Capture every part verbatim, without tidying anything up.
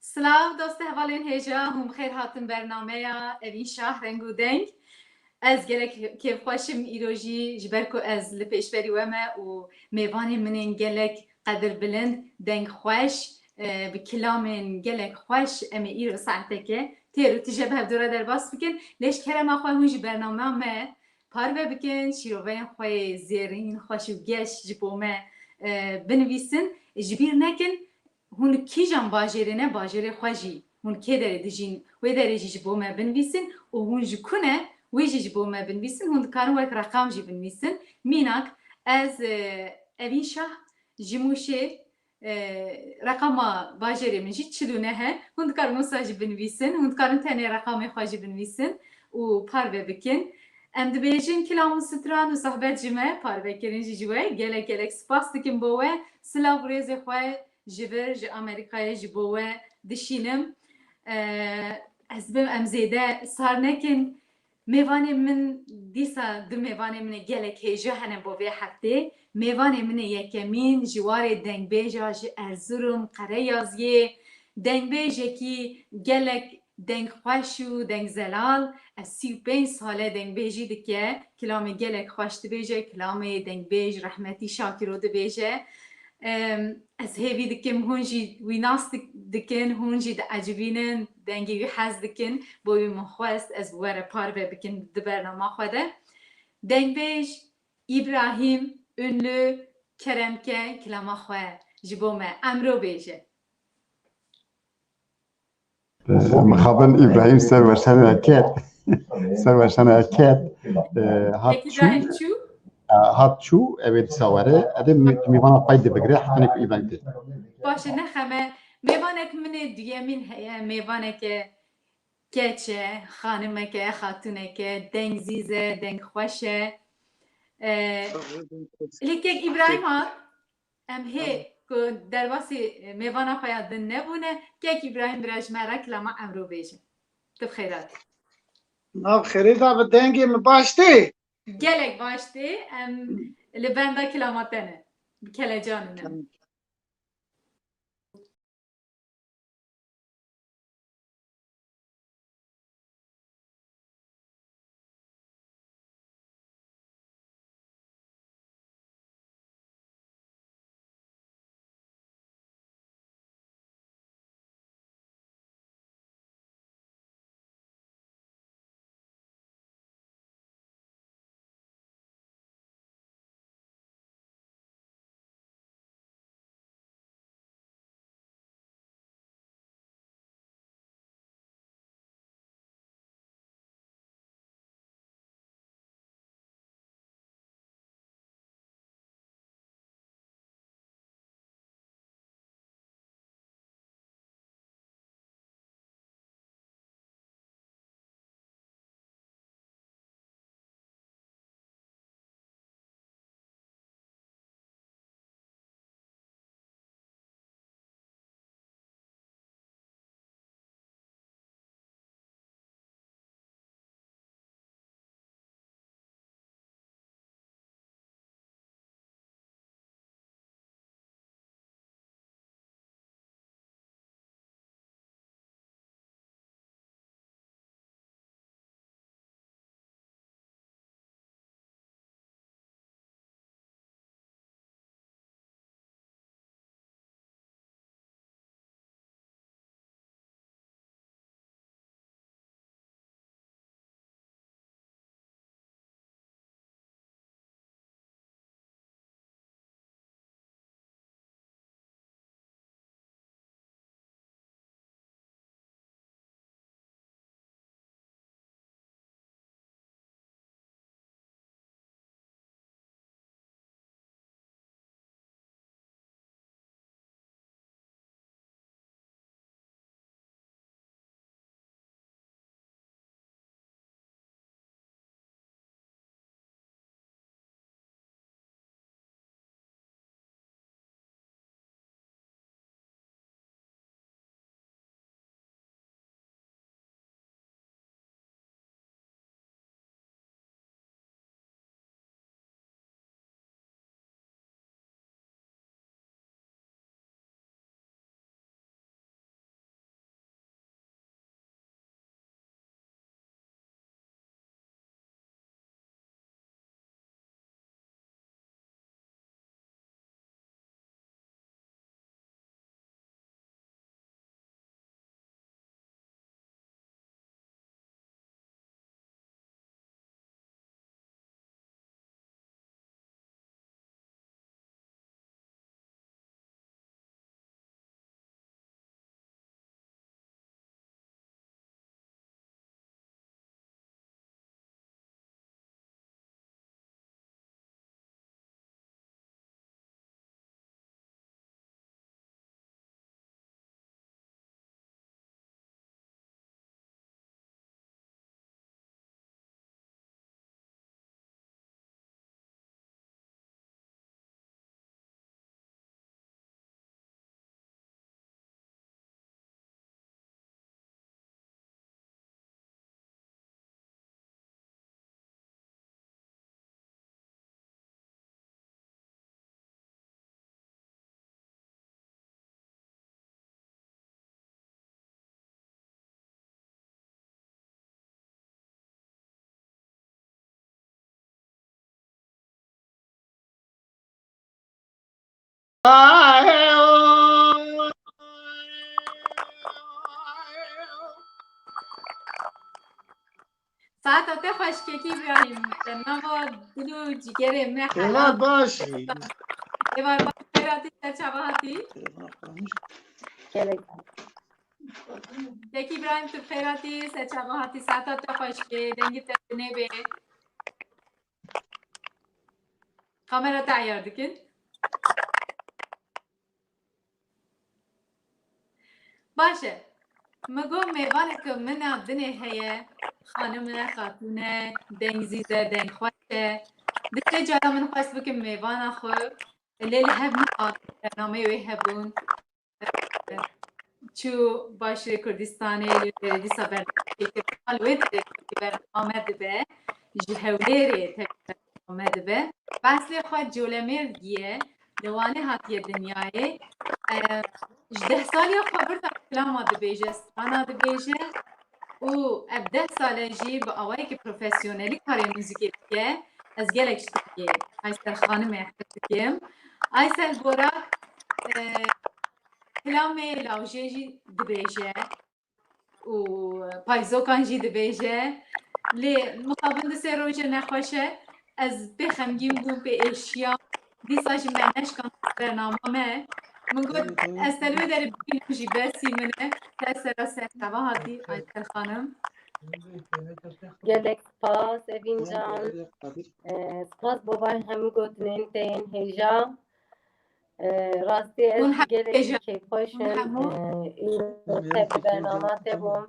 Silav, dost hevalên hêja, hûn bi xêr hatin bernameya Evîn Şah Reng û Deng. Ez gelek kêfxweş im îro jî, ji ber ku ez li pêşberî we me û mêvanên min ên gelek qedirbilind, dengxweş, e, bi kilamên gelek xweş em ê îro saeteke têr û tije bi hevdû re derbas bikin. Lê ji kerema xwe hûn ji bernama me parve bikin, şîroveyên xwe yê zêrîn, xweş û geş ji bo me, e, binivîsin. Ji bîr nekin, hûn li kîjan bajêrê ne, bajêrê xwe jî, hûn kê derê dijîn, wê derê jî ji bo me binivîsin û hûn ji ku ne, wê jî ji bo me binivîsin. Hûn dikarin wek reqam jî binivîsin. Mînak, ez, e, Evîn Şah ji Mûşê, e, reqama bajêrê min jî çil û neh e. Hûn dikarin wisa jî binivîsin. Hûn dikarin tenê reqamê xwe jî binivîsin û parve bikin. Em dibêjin kilam û stran û sohbet ji me parve kirin jî ji we. Gelek gelek spas dikim bo we. Silav û rêzê xwe ji vir, ji Amerîkayê ji bo we dişînim. E, ez bim em zêde sar nekin. Mêvanê min dîsa du mêvanê min ê gelek hêja hene bo vê heftê. Mêvanê min ê yekemîn ji warê dengbêja ji Erzurum, Qereyaziyê. Dengbêjekî gelek dengxweş û dengzelal. Ez sî û pênc sal e dengbêjî dike. Kilamê gelek xweş dibêje. Kilamê dengbêj Rehmetî Şakiro dibêje. Em, ez hêvî dikim hûn jî wî nas dik-, dikin, hûn jî diecibînin, dengê wî hez dikin. Bo wî min xwest ez bi we re parve bikim di bernama xwe de. Dengbêj Îbrahîm Ünlü, kerem ke kilama xwe ji bo me emro bêje. Mixabin Îbrahîm ser weşanê ket. Ser weşanê ket. E, hat Peki çû. Îbrahîm çû? E, hat çû, ev ê dîsa were. Edê mi-, mîvana pay dibigire, hetanî ku Îbrahîm tê. Baş e, nexeme. Mêvanek min ê duyemîn heye, mêvaneke keç e, xanimeke, xatûneke, dengzîz e, dengxweş e. E, lê kek Îbrahîm hat, em hê ku derbasî mêvana xwe ya din nebûne, kek Îbrahîm bira ji me re kilama emro bêje. Tu bi xêr hatî. Nav xêrê da bi dengê min baş tê. Gelek baş tê, em li benda kilama te ne. Bi kelecan in em. Saeta te xweş Kekî Îbrahîm. Te nava dil û cîgerê me Hêla hela. Baş. Êvar baş, xêr hatî, ser çava hatî. Gelek. Kekî Îbrahîm, tu xêr hatî, ser çava hatî, saeta te xweş bê, dengê te dinê bê. Kamera te eyar dikin. Baş e. Min got mêvanek min a dinê heye, xanim e, xatûn e, deng zî zê, deng xweş e. Di sê cara min xwest bikim mêvana xwe. Lê li hev nehat, bernameyê wê hebûn. Çû Başûrê Kurdistanê, lê dîsa bernameyê kir. Li wê derê bername dibe, ji Hewlêrê tevî bername dibe. Eslê xwe Colemêrgî ye, li Wanê hatiye dinyayê. E, ji deh saliya xwe vir de kilama dibêje, strana dibêje û ev deh sal e jî bi awayekî profesyonelî karê muzîkê dike. Ez gelek ji te Aysel Xanimê hez dikim. Aysel Borak, e, kilamê lawjê jî dibêje û payzokan jî dibêje. Lê mixabin du sê roje nexweş e. Ez pê xemgîn bûm, pê êşiyam. Dîsa jî me neşkand bernama me. Min got, ez te li wê derê bibînim jî besî min e. Te sera ser çava hatî, Aysel Xanim. Gelek spas, Evîn can. Ee, spas bo van hemû gotinên te yên hêja. Ee, rastî ez Hûn hemû gelek hêja. Kêfxweş Hûn im. Hemû. Ee, îro te bi bernama te bûm.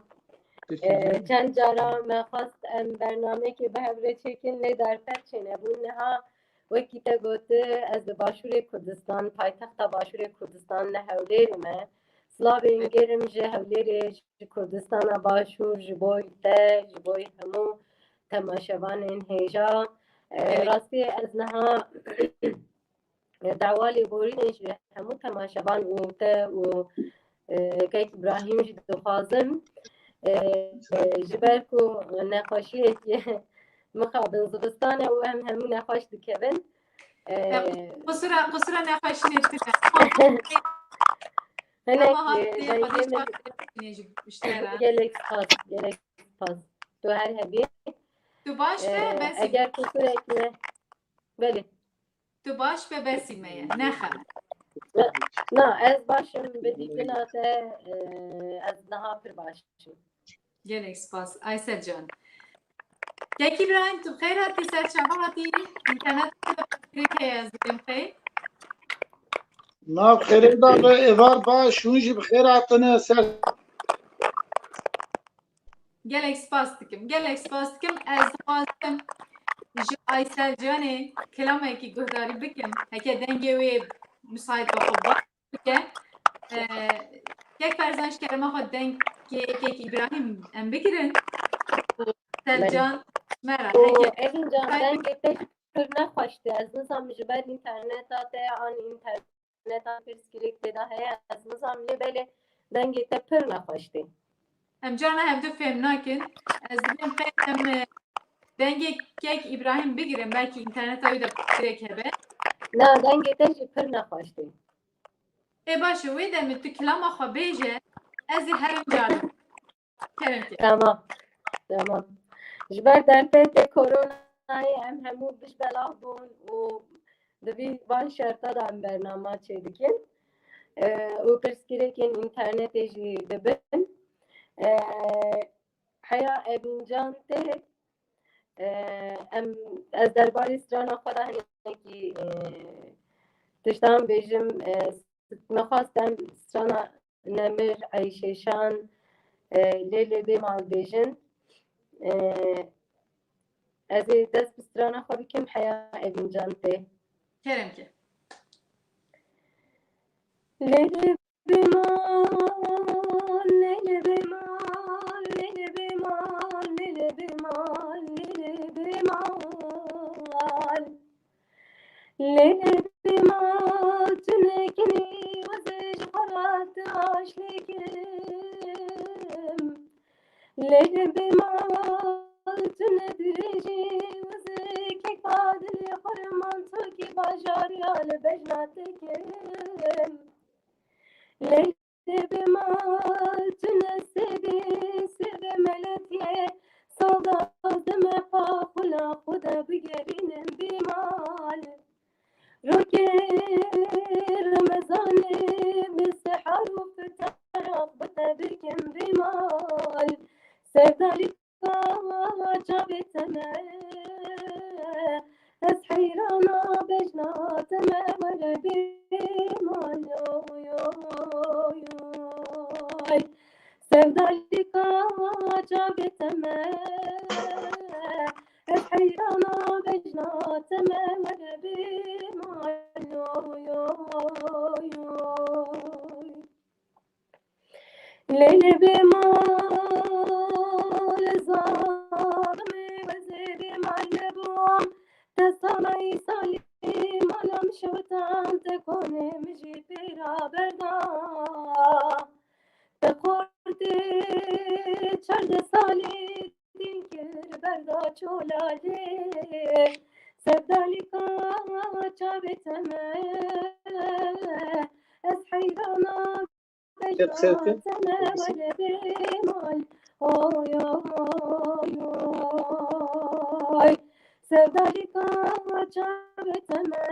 Ee, çend cara me xwest em bernameyekê bi hev re çêkin, lê derfet çênebûn. Niha wekî te got, ez li Başûrê Kurdistan, paytexta Başûrê Kurdistan li Hewlêrê me. Silavên germ ji Hewlêrê, ji Kurdistana Başûr, ji bo te, ji bo hemû temaşevanên hêja. Ee, Evet. Rastî ez niha dawa lêborînê ji hemû temaşevan û te û, e, Kek Îbrahîm jî dixwazim. E, e, ji ber ku nexweşiyekî mixabin zivistan e û em hemû nexweş dikevin. E, Qusura, qusura nexweşinê tune. Hinek, Ama e, hatê, dengê hatê min çaktê ji te re. Gelek spas, gelek spas. Tu her hebî. Tu baş be, E, besî. Eger qusurek ne, belê. Tu baş be, besî me ye. Nexeme. Na, ez baş im, bi dîtina te, e, ez niha pir baş im. Gelek spas. Aysel can. Kek Îbrahîm, tu xêr hatî, ser çava hatî? Înternet heye, ez dikim xêr. Nav xêrê da be, êvar baş, hûn jî bi xêr hatine ser. Gelek spas dikim, gelek spas dikim. Ez dixwazim ji Aysel Canê kilamekî guhdarî bikim. Heke dengê wê müsait be xwe baş bike. Ee, Kek Ferzan, ji kerema xwe dengê Kek Îbrahîm em bigirin. Û Aysel Can, me re. Û heke Evîn can, dengê te jî pir nexweş tê. Ez nizam ji ber înterneta te an înternet neta pirsgirêk tê de heye, ez nizam lê belê dengê te pir nexweş tê. Em carna hevdu fêm nakin. Ez dibêm qey em, e, dengê Kek Îbrahîm bigirin, belkî înterneta wî de pirsgirêk hebe. Na, dengê te jî pir nexweş tê. Ê baş e, wê demê tu kilama xwe bêje, ez ê herim car. Kerem ke. Tamam. Tamam. Ji ber derfetê koronayê em hemû biş belav bûn û di vî van şerta de em bernama çêdikin. Ee, û pirsgirêkên înternetê jî dibin. Ee, heya Evîncan tê, ee, em, ez derbarê strana xwe de hinekî, ee, tiştan bêjim, ee, Mixwast em strana Nemir Eyşêşan, e, Lê Lê Bê Mal bêjin. E, ez ê dest bi strana xwe bikim, heya Evîncan tê. Kerem ke. Lê Lê Bê Mal, Lê Lê Bê Mal, Lê Lê Bê Mal, Lê Lê Bê Mal, Lê Lê Bê Mal. Lê bê mal tu nekinî, ez ê ji xwe re tu aşlê kim. Lê bê mal tu nedirêjî, ez ê kek badilê xwe re mantokî bajarî ya li bejna te kim. çavê te me. Ez heyrana bejna te me were bê mal, oy, oy, oy. Sevdalîka çavê te me. Ez heyrana bejna te me were bê mal, oy, oy, oy. Leyli bê mal zalimê wezê bê mal nebûm. Te salay salî malam şewtan te konê min jî pêra berda. Te xortê çardeh salî dîn kir berda çolalê. Sevdalîka çavê te me. Ez heyrana Oy, oy, oy. Sevdalîka çavê te me.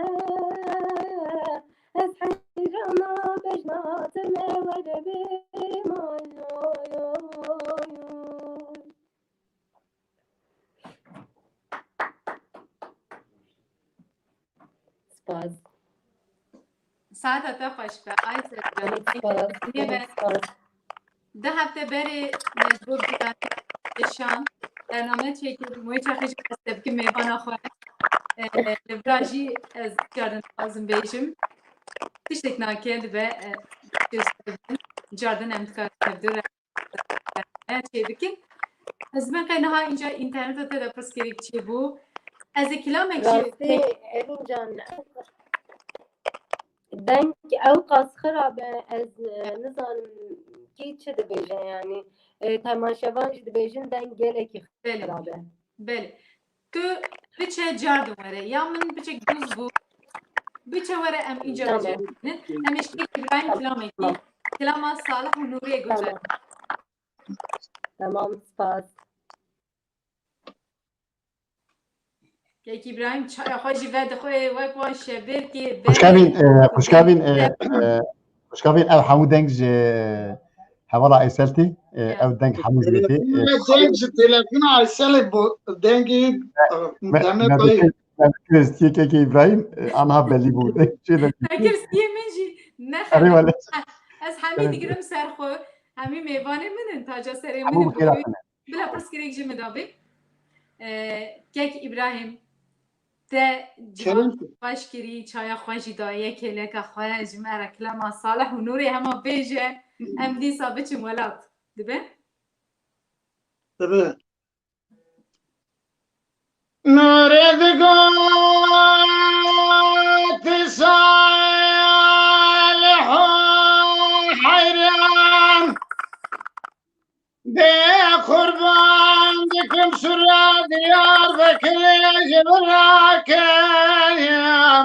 Ez heyrana bejna te me were bê mal. Oy, oy, oy. Spas. Saeta te xweş be. Ay Sercan. Spas. Spas. Du hefte berê me ji bo bîranîşan bername çêkir. Wê çaxê jî ez te bikim mêvana xwe. E, li vira jî ez carin dixwazim bêjim. Tiştek nake dibe, e, carin em dikarin hevdu re çê bikin. Ez me qey niha înca înterneta te de pirsgirêk çêbû. Ez ê kilamek jî Rastî, Evîn can, deng ew qas xirab e, ez, e, nizanim kî çi dibêje, yanî, e, temaşevan jî dibêjin deng gelekî Belê. xirab e. Belê. Tu biçe cardin were. Ya min biçek duz bû. Biçe were em înca Tamam. bicêrînin. Em ê ji kek Îbrahîm kilamekî, Tamam. kilama Salih û Nûriyê guhtar. Tamam. Tamam, spas. Kek Îbrahîm çaya xwe jî vedixwe wek wan şebêrkê Xwişkavîn, e, xwişkavîn, e, e, Xwişkavîn ev hemû deng ji hevala Ayseltî, e, Ya. ev deng hemû ji wê tê, e, Deng ji telefona Ayselê bû, dengî, me, e, me, me dayê. Kiristiye keke Îbrahîm, e, anha belî bû. Deng çê de. Kiristiye min jî ne Erê wele. Ez hemî Erê. digirim ser xwe. Hemî mêvanê min in, taca serê Hemû min in. bi xêra tine. Bila pirsgirêk ji min dabê. E, kek Îbrahîm, te civak Kerem. xweş kirî, çaya xwe jî daye kêleka xwe, ji me re kilama Salih û Nûrê hema bêje, em dîsa biçin welat. Dibe? Dibe. Nûrê digot, Salih û heyran. Dê qurban dikim sura Diyarbekirê ji virakim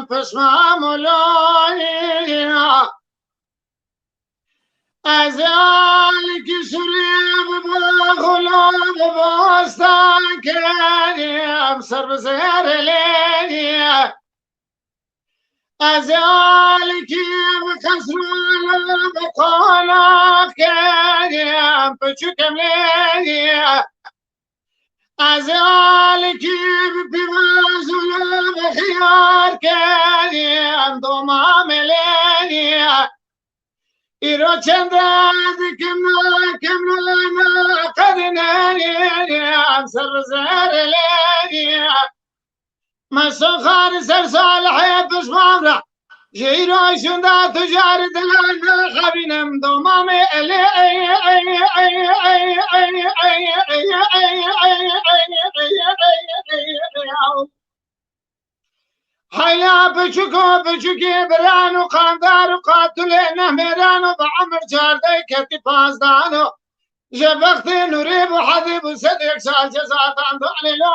pişmam û loya. Ez alkî surê bi baxulo bi bostan kerim ser bi zêrê lê. Ez alkî bi qesrolo bi qonax kerim piçûkem lê. Ez alkî bi pîvazolo bi xiyar kerim domamê lê. Îro çende dikim nakim nana qedine em ser zerê lê. Mesto xar ser Salihê pişman re. Ji îro şunda tu car dilan nexebînim domamê elê. Heyla biçûk û biçûkê biran û qandar û qatulê nehmêran û bi emir çardeh ketî pazdan û ji bextê nûrê bû hedî bû sedek sal cezatan do elêlo.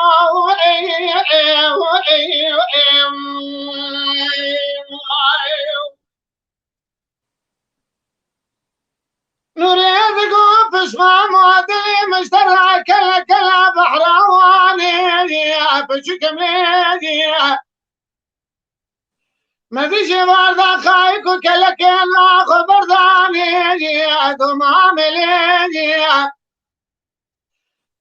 Nûrê digo pişman ma dilê min ji te re kele kele behra wanê, piçûkê min. Me dijê warda xayik û kelekê naxwe berdanê, domamê lê.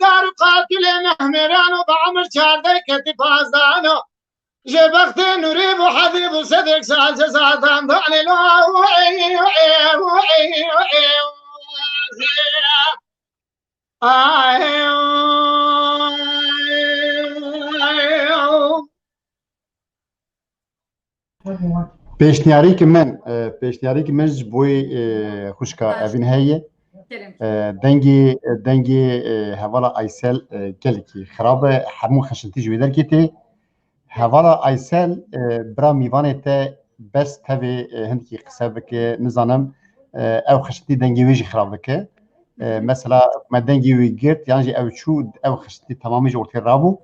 Dar û qatilê mehmêran û bi emir çardeh ketî pazdan û ji bextê nûrî bû hedî bû sedek sal cezatan danê lo. Pêşniyarî ki min, e, pêşniyarî ki min ji bo, e, xwişka Evîn heye. E, dengê, dengê, e, hevala Aysel, e, gelekî xirab e. Hemû xişintî ji wê derkê tê. Hevala Aysel, e, bira mîvanê te bes tevê, e, hindikî qise bike, nizanim, e, ew xişintî dengê wê jî xirab bike. E, mesela me dengê wî girt, yan jî ew çû, ew xiştî temamî ji ortê rabû.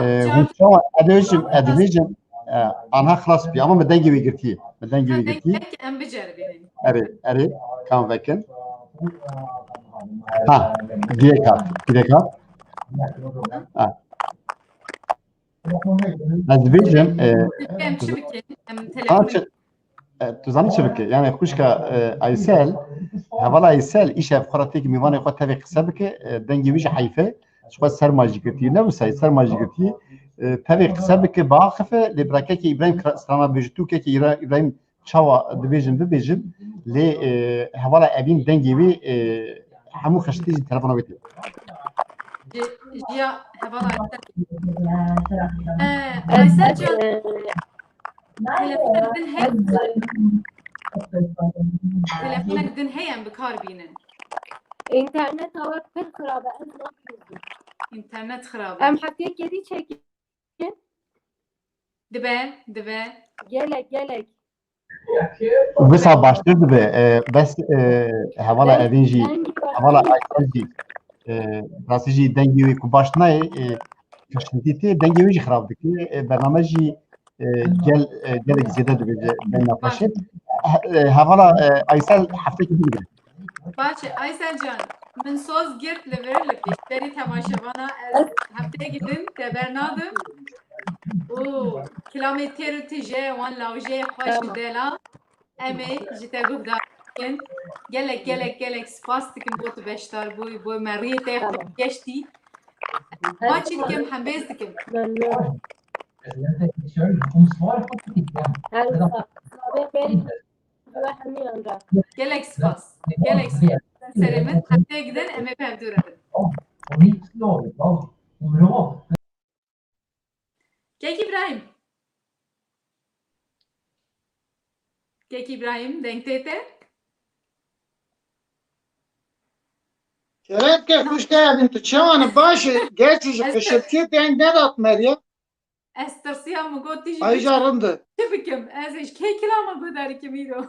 E, hûn çawa, ez dibêjim, ez dibêjim, e, anha xilas bî, ama me dengê wî girtiye. Me dengê wî girtiye. Em biceribînin. Erê, erê, kam vekin. Ha, girêk hat, girêk hat. Ha. Ez dibêjim, e, Em çi bikin? Em ha, telefonê çi, e, tu zanî çi bike? Yani xwişka, e, Aysel, hevala Aysel, îşev xwe re têkî mîvanê xwe tevê qise bike, e, dengê wî jî heyf e. Ji xwe serma jî girtî, ne wisa serma jî girtî. E, tevê qise bike, biaxife, lê bira kekê Îbrahîm kra-, strana bêje, tu kekê Îra-, Îbrahîm çawa dibêjin bibêjin, lê, e, hevala Evîn dengê wî, e, hemû xiştî jî telefona wê tê. Ji, jiya hevala Aysel. E, Aysel can, telefonek din heye. Telefonek din heye em bi kar bînin. Înterneta we pir xirab e, ez nabînim. Înternet xirab e. Em hefteyekê dî çekî Dibe, dibe. Gelek, gelek. Wisa baştir dibe. E, bes, e, hevala Evîn jî, hevala Aysel jî, e, rastî jî dengê wî ku baş nayê, e, xişintî tê, dengê wî jî xirab dike. E, bername jî, e, gel, e, gelek zêde dibêje beyna paşê. He-, e, hevala, e, Aysel hefteyekî dî dibe. Baş e, Aysel can, min soz girt li vir, li pêşberî temaşevana ez hefteyekî din te bernadim. Û kilamê têr û tije, wan lawjeyê xweş û delal, em ê ji te guhdar bikin. Gelek, gelek, gelek spas dikim bo tu beşdar bûyî, bo me rûyê te xweş geştî. Maçî dikim, hembêz dikim. Her wisa, sibê xêr. Ve hemiyan re. Gelek spas. Gelek spas. Serê min, hefteyek din em ê bi hevdû re bin. Kek Îbrahîm. Kek Îbrahîm, deng tê te? Kerem ke xwişka Evîn, tu çawan e? Baş e, gerçî ji xişiltiyê deng nedat me ya. Ez tirsiya, min got, tu jî Ay, bî-, ja rind e. Çi bikim? Ez ê ji kê kilama guhdarî kim îro?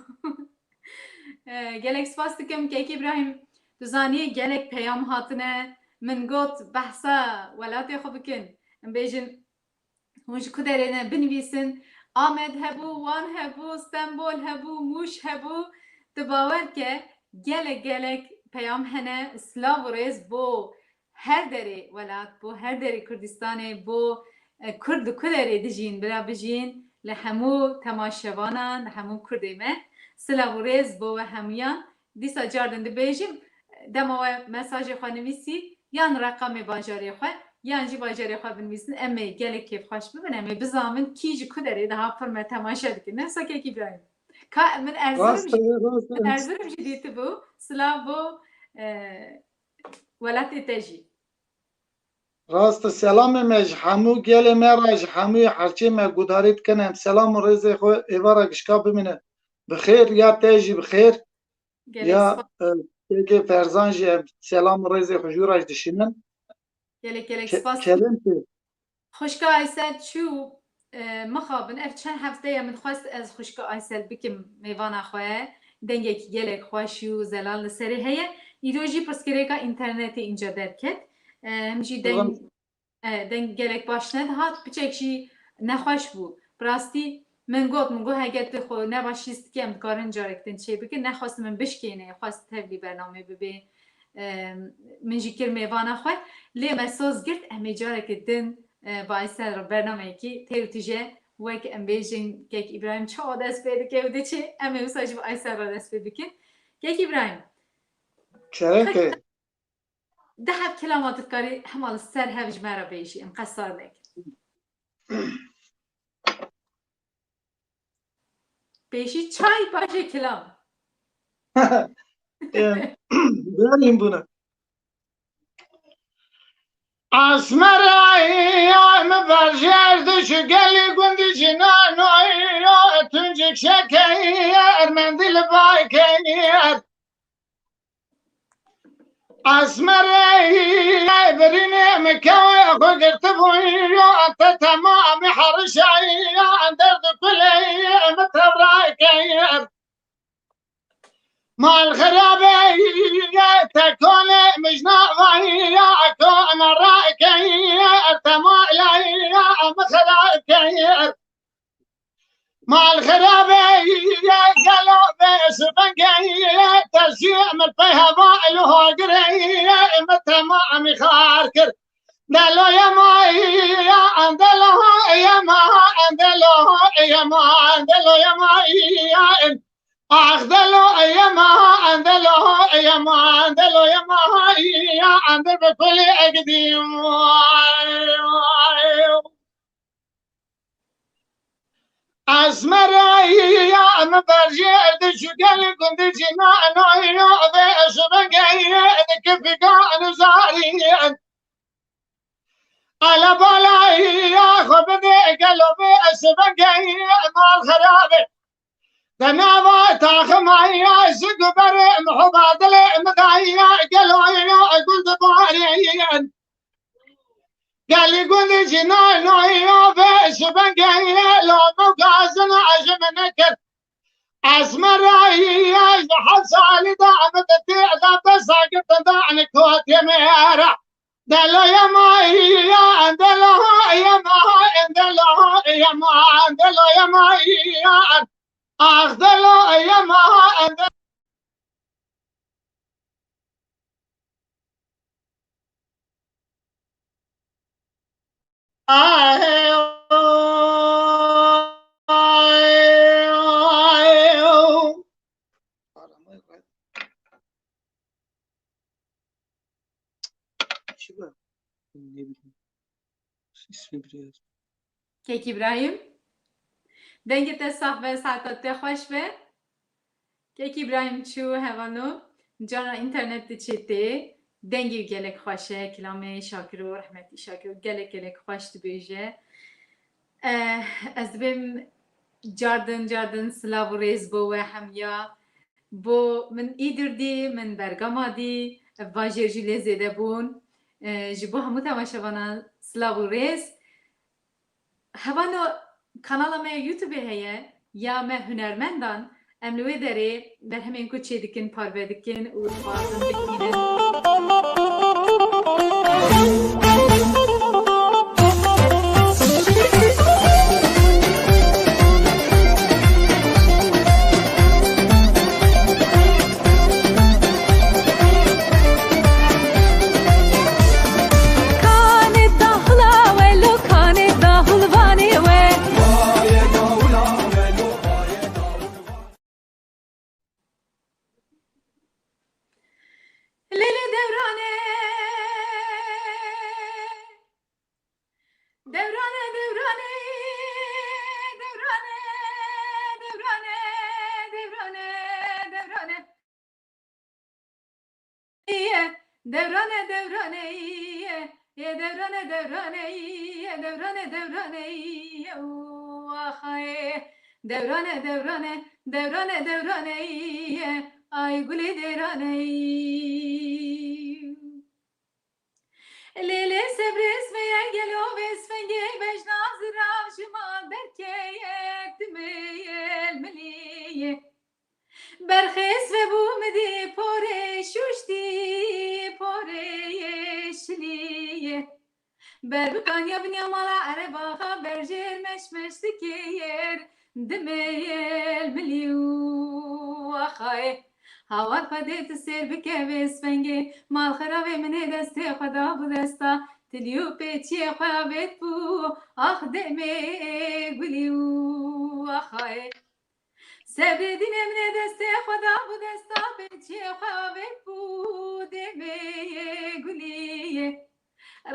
E, gelek spas dikim, Kek Îbrahîm. Tu zanî gelek peyam hatine. Min got, behsa welatê xwe bikin. Em bêjin, hûn ji ku derê ne, binivîsin. Amed hebû, Wan hebû, Stenbol hebû, Mûş hebû. Tu bawer ke, gelek, gelek peyam hene. Silav û rêz bo her derê welat, bo her derê Kurdistanê, bo, e, Kurd li ku derê dijîn, bila bijîn, li hemû temaşevanan, li hemû Kurdê me. Silav û rêz bo we hemûyan. Dîsa cardin dibêjim, dema we mesajê xwe nivîsî, yan reqamê bajarê xwe, yan jî bajarê xwe binivîsin, em ê gelek kêfxweş bibin, em ê bizanin kî ji ku derê diha pir me temaşe dikin. Ne wisa Kek Îbrahîm? Ka min Erzurum jî, min Erzurum jî dîtibû. Silav bo, e, welatê te jî. Rast e, selamê me ji hemû gelê me re, ji hemû herçê me guhdarî dikin. Em selam û rêzê xwe êvara gişka bimînin. Bi xêr, ya te jî bi xêr. Gelek Ya, spas. e, Kekê Ferzan jî em selam û rêzê xwe jû re jî dişînin. Gelek, gelek Ke-, spas. Kerem tê. Xwişka Aysel çû, e, mixabin, ev çend hefte ye min xwest ez xwişka Aysel bikim mêvana xwe. Dengekî gelek xweş û zelal li serê heye. Îro jî pirsgirêka înternetê înca derket. E, him jî deng, Rast. e, deng gelek baş nedihat, piçek jî nexweş bû. Bi rastî min got, min got, heger tu xwe ne baş hîs dikî, em dikarin carek din çê bikin. Nexwest min bişkêne, xwest tevlî bernamê bibê. Em, min jî kir mêvana xwe. Lê me soz girt, em ê careke din, e, bi Aysel re bernameyekî tê û tije, wek em bêjin, Kek Îbrahîm çawa dest pê dike û diçe, em ê wisa jî bi Aysel re dest pê bikin. Kek Îbrahîm. Çereke. Deh ev kilama tu dikarî hema li ser hev ji me re bêjî, em qesar nekin. Pêşî çay, paşê kilam. Em, Berîn bûne. Asmerayê min berjêr dişu gelî gundî jinanoyê tuncik şekeyê ermendî li baykeyê. Esmerê birînê min kewê xwe girtibû, ya te temamî herişayî, ya derd û kuleyê min tevrakeyê. Mal xirabeyê te konê mijna vayî, ya kona rakeyê, te malayî, ya min xirabkeyê. Mal xirabê ye gelo bê sibengê ye, te jî min pey heva li hagirê ye, min temamî xar kir. Delo ye ma ye, delo ye ma, delo ye ma, delo ye ma ye, ax delo ye ma, delo ye ma, delo ye ma ye, bi kulî egdî. Esmerayî ya min berjêr dişu gelî gundî cînanoyê vê şibengeyê dikifîgan û zarîn. Elebalayî ya xwe bidê gelo vê şibengeyê mal xerabê. Di nava taximayî ya ji guberê mihuba dilê min dayî ya gelo ya gul dibarîn. Gelî gundî cînanoyê ya vê şibengeyê lom û gazin a ji min nekir. Esmerayî ya ji heft salî de min di tê de desta girtin da ni kotê me ra. Delo ye ma ye, delo ye ma, delo ye ma, delo ye ma ye, ax delo ye ma, delo Kek Îbrahîm, dengê te sax be, saeta te xweş be. Kek Îbrahîm çû hevano, cara înternet diçe tê, dengê wî gelek xweş e, kilamê Şakiro, rehmetî Şakiro, gelek gelek xweş dibêje. Eh, ez dibêm cardin cardin silav û rêz bo we hemiya. Bo min Îdir dî, min Bergama dî, ev bajêr jî lê zêde bûn. Eh, ji bo hemû temaşevanan silav û rêz. Hevano kanala me ya YouTube heye, ya me hunermendan, em li wê derê berhemên ku çêdikin, parve dikin û dixwazin bibînin. Kanê dahula we lo, kanê dahulvanê we. Lê lê dewrane, dewrane, dewrane, dewrane, dewrane, dewrane, dewrane. Ye, dewrane, dewrane, ye. Ê dewrane dewrane, ê dewrane dewrane, ê, û axa ê. Dewrane dewrane, dewrane dewrane, ê, ay gulê dêrane, ê. Lê lê sebrê sveye gelo vê svengê bejna zirav ji ma derkeye dimê miliyê. Berxêz vebû midî porê şûştî, porê şiliyê. Ber bi kanya binya mala ereba xwe berjêr meşmeş dikêr, dimêl milî û axayê. Hawar xwe dê tu sêr bike vê svengê, mal xiravê min ê destê xwe da bû desta, tilî û pêçiyê xwe avêt bû, ax demê gulî û axayê. Sebrê dînê min ê destê xwe da bû desta, pêçiyê xwe avêt bû, demê gulî.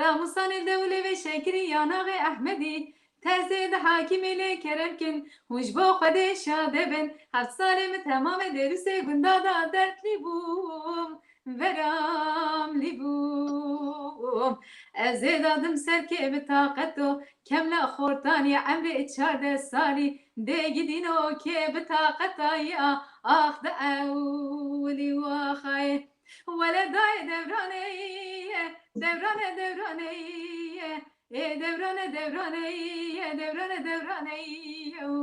Ramûsanê dewlê vê şekirî ya naxê Ehmedî, tezê di hakîmê lê kerem kin, hûn ji bo Xwedê şade bin. Heft salê min temamê dêrûsê gunda da dertlî bûm, veramlî bûm. Ez ê dadim serkê bi taqeto, kemla xortanî emrê çardeh salî, dê gidîno kê bi taqetayî a, ax di ewlî waxayê. Wele dayê dewranê ye, dewrane dewrane ye, ê dewrane dewrane ye, dewrane dewrane ye, û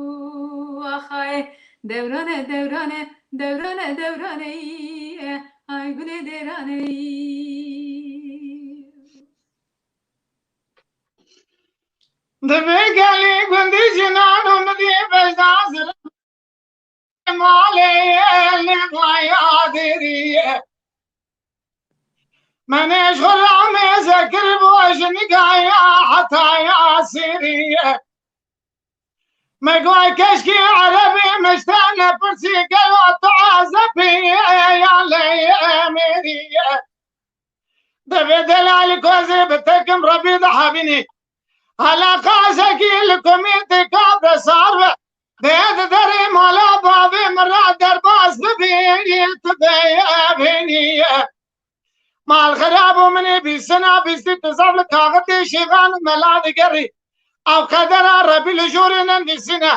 axayê. Dewrane dewrane, dewrane dewrane ye, ay gulê dêrane ye. Divê gelî gundî jinan û midî bejna zirin. Malê lê vaya dêrî ye. Menê ji xwe ramê zekir bo ji nigaya hetaya sêrî ye. Me goy keşkî erebî mişte nepirsî gelo tu ezebî ye ya lê mêrî ye. Divê delal kozê bi tekim Rebî dihebînî. Hala qasekî li komî têka be sar be. Bê di derê mala bavê min re derbas bibî, tu bê evênî ye. Mal xirab û minê bîstina bîstî tu zaf li kaxitê şêxan û mela digerî. Ew qedera Rebî li jorê nenivîsîne.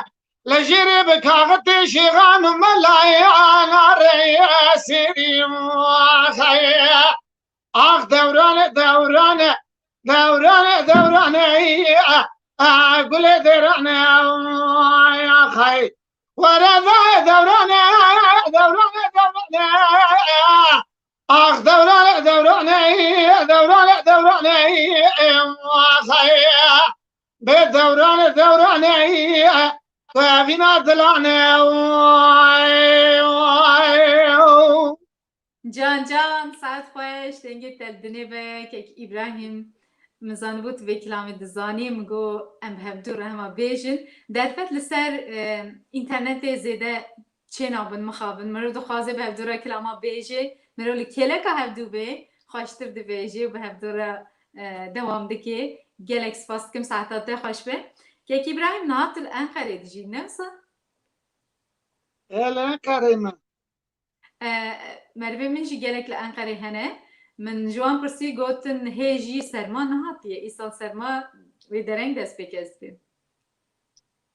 Li jêrê bi kaxitê şêxan û melayana rê sêrî xeye. Ax dewrane, dewrane, dewrane, dewrane, a, a, gulê dêrane, ay, axay. Were dayê dewrane, dewrane, dewrane, ax dewrane, dewrane, dewrane, dewrane, axay. Bê dewrane, dewrane, tu evîna dilane, ay, ay, ay. Can can, saet xweş, dengê te li dinê be, kek Îbrahîm. Min zanibû tu vê kilamê dizanî, min got, em bi hevdû re hema bêjin. Derfet li ser, e, înternetê zêde çênabin, mixabin. Mirov dixwaze bi hevdû re kilama bêjê. Mirov li kêleka hevdû bê, xweştir dibêjê û bi hevdû re, e, dewam dikê. Gelek spas dikim, saeta te xweş be. Kek Îbrahîm, niha tu li Enqerê dijî, ne wisa? Ê, li Enqerê me. E, merivê min jî gelek li Enqerê hene. Min ji wan pirsî, gotin, hê jî serma nehatiye. Îsal serma wê dereng dest pê kir.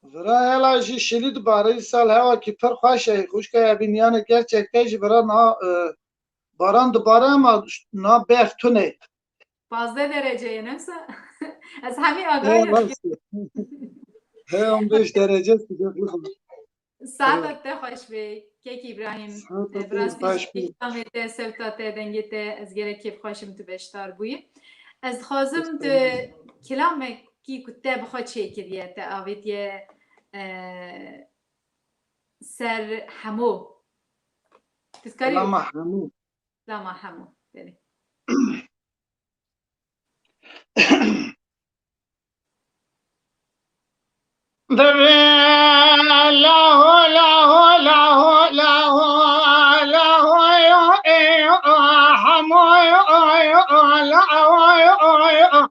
Vira hela jî şilî dibare, îsal hewa kî pir xweş e. Xwişka Evîn, yanî gerçekten jî vira niha, e, baran dibare ama niha berf tune. Pazdeh derece ye, ne wisa? Ez hemî agahî He, rast e. He, on beş derece sıcaklık var. Saeta te xweş be, kek Îbrahîm. Saeta te xweş be. Bi rastî kilamê te, sewta te, dengê te, ez gelek kêfxweş im tu beşdar bûyî. Ez dixwazim tu kilamekî ku te bi xwe çêkiriye, te avêtiye, e, ser hemû. Tu dikarî Lama hemû. Lama hemû, belê. Divê laho, laho, laho, laho, laho, yo, e, yo, a, hemo, yo, o, yo, o, laho, yo, o, yo, o.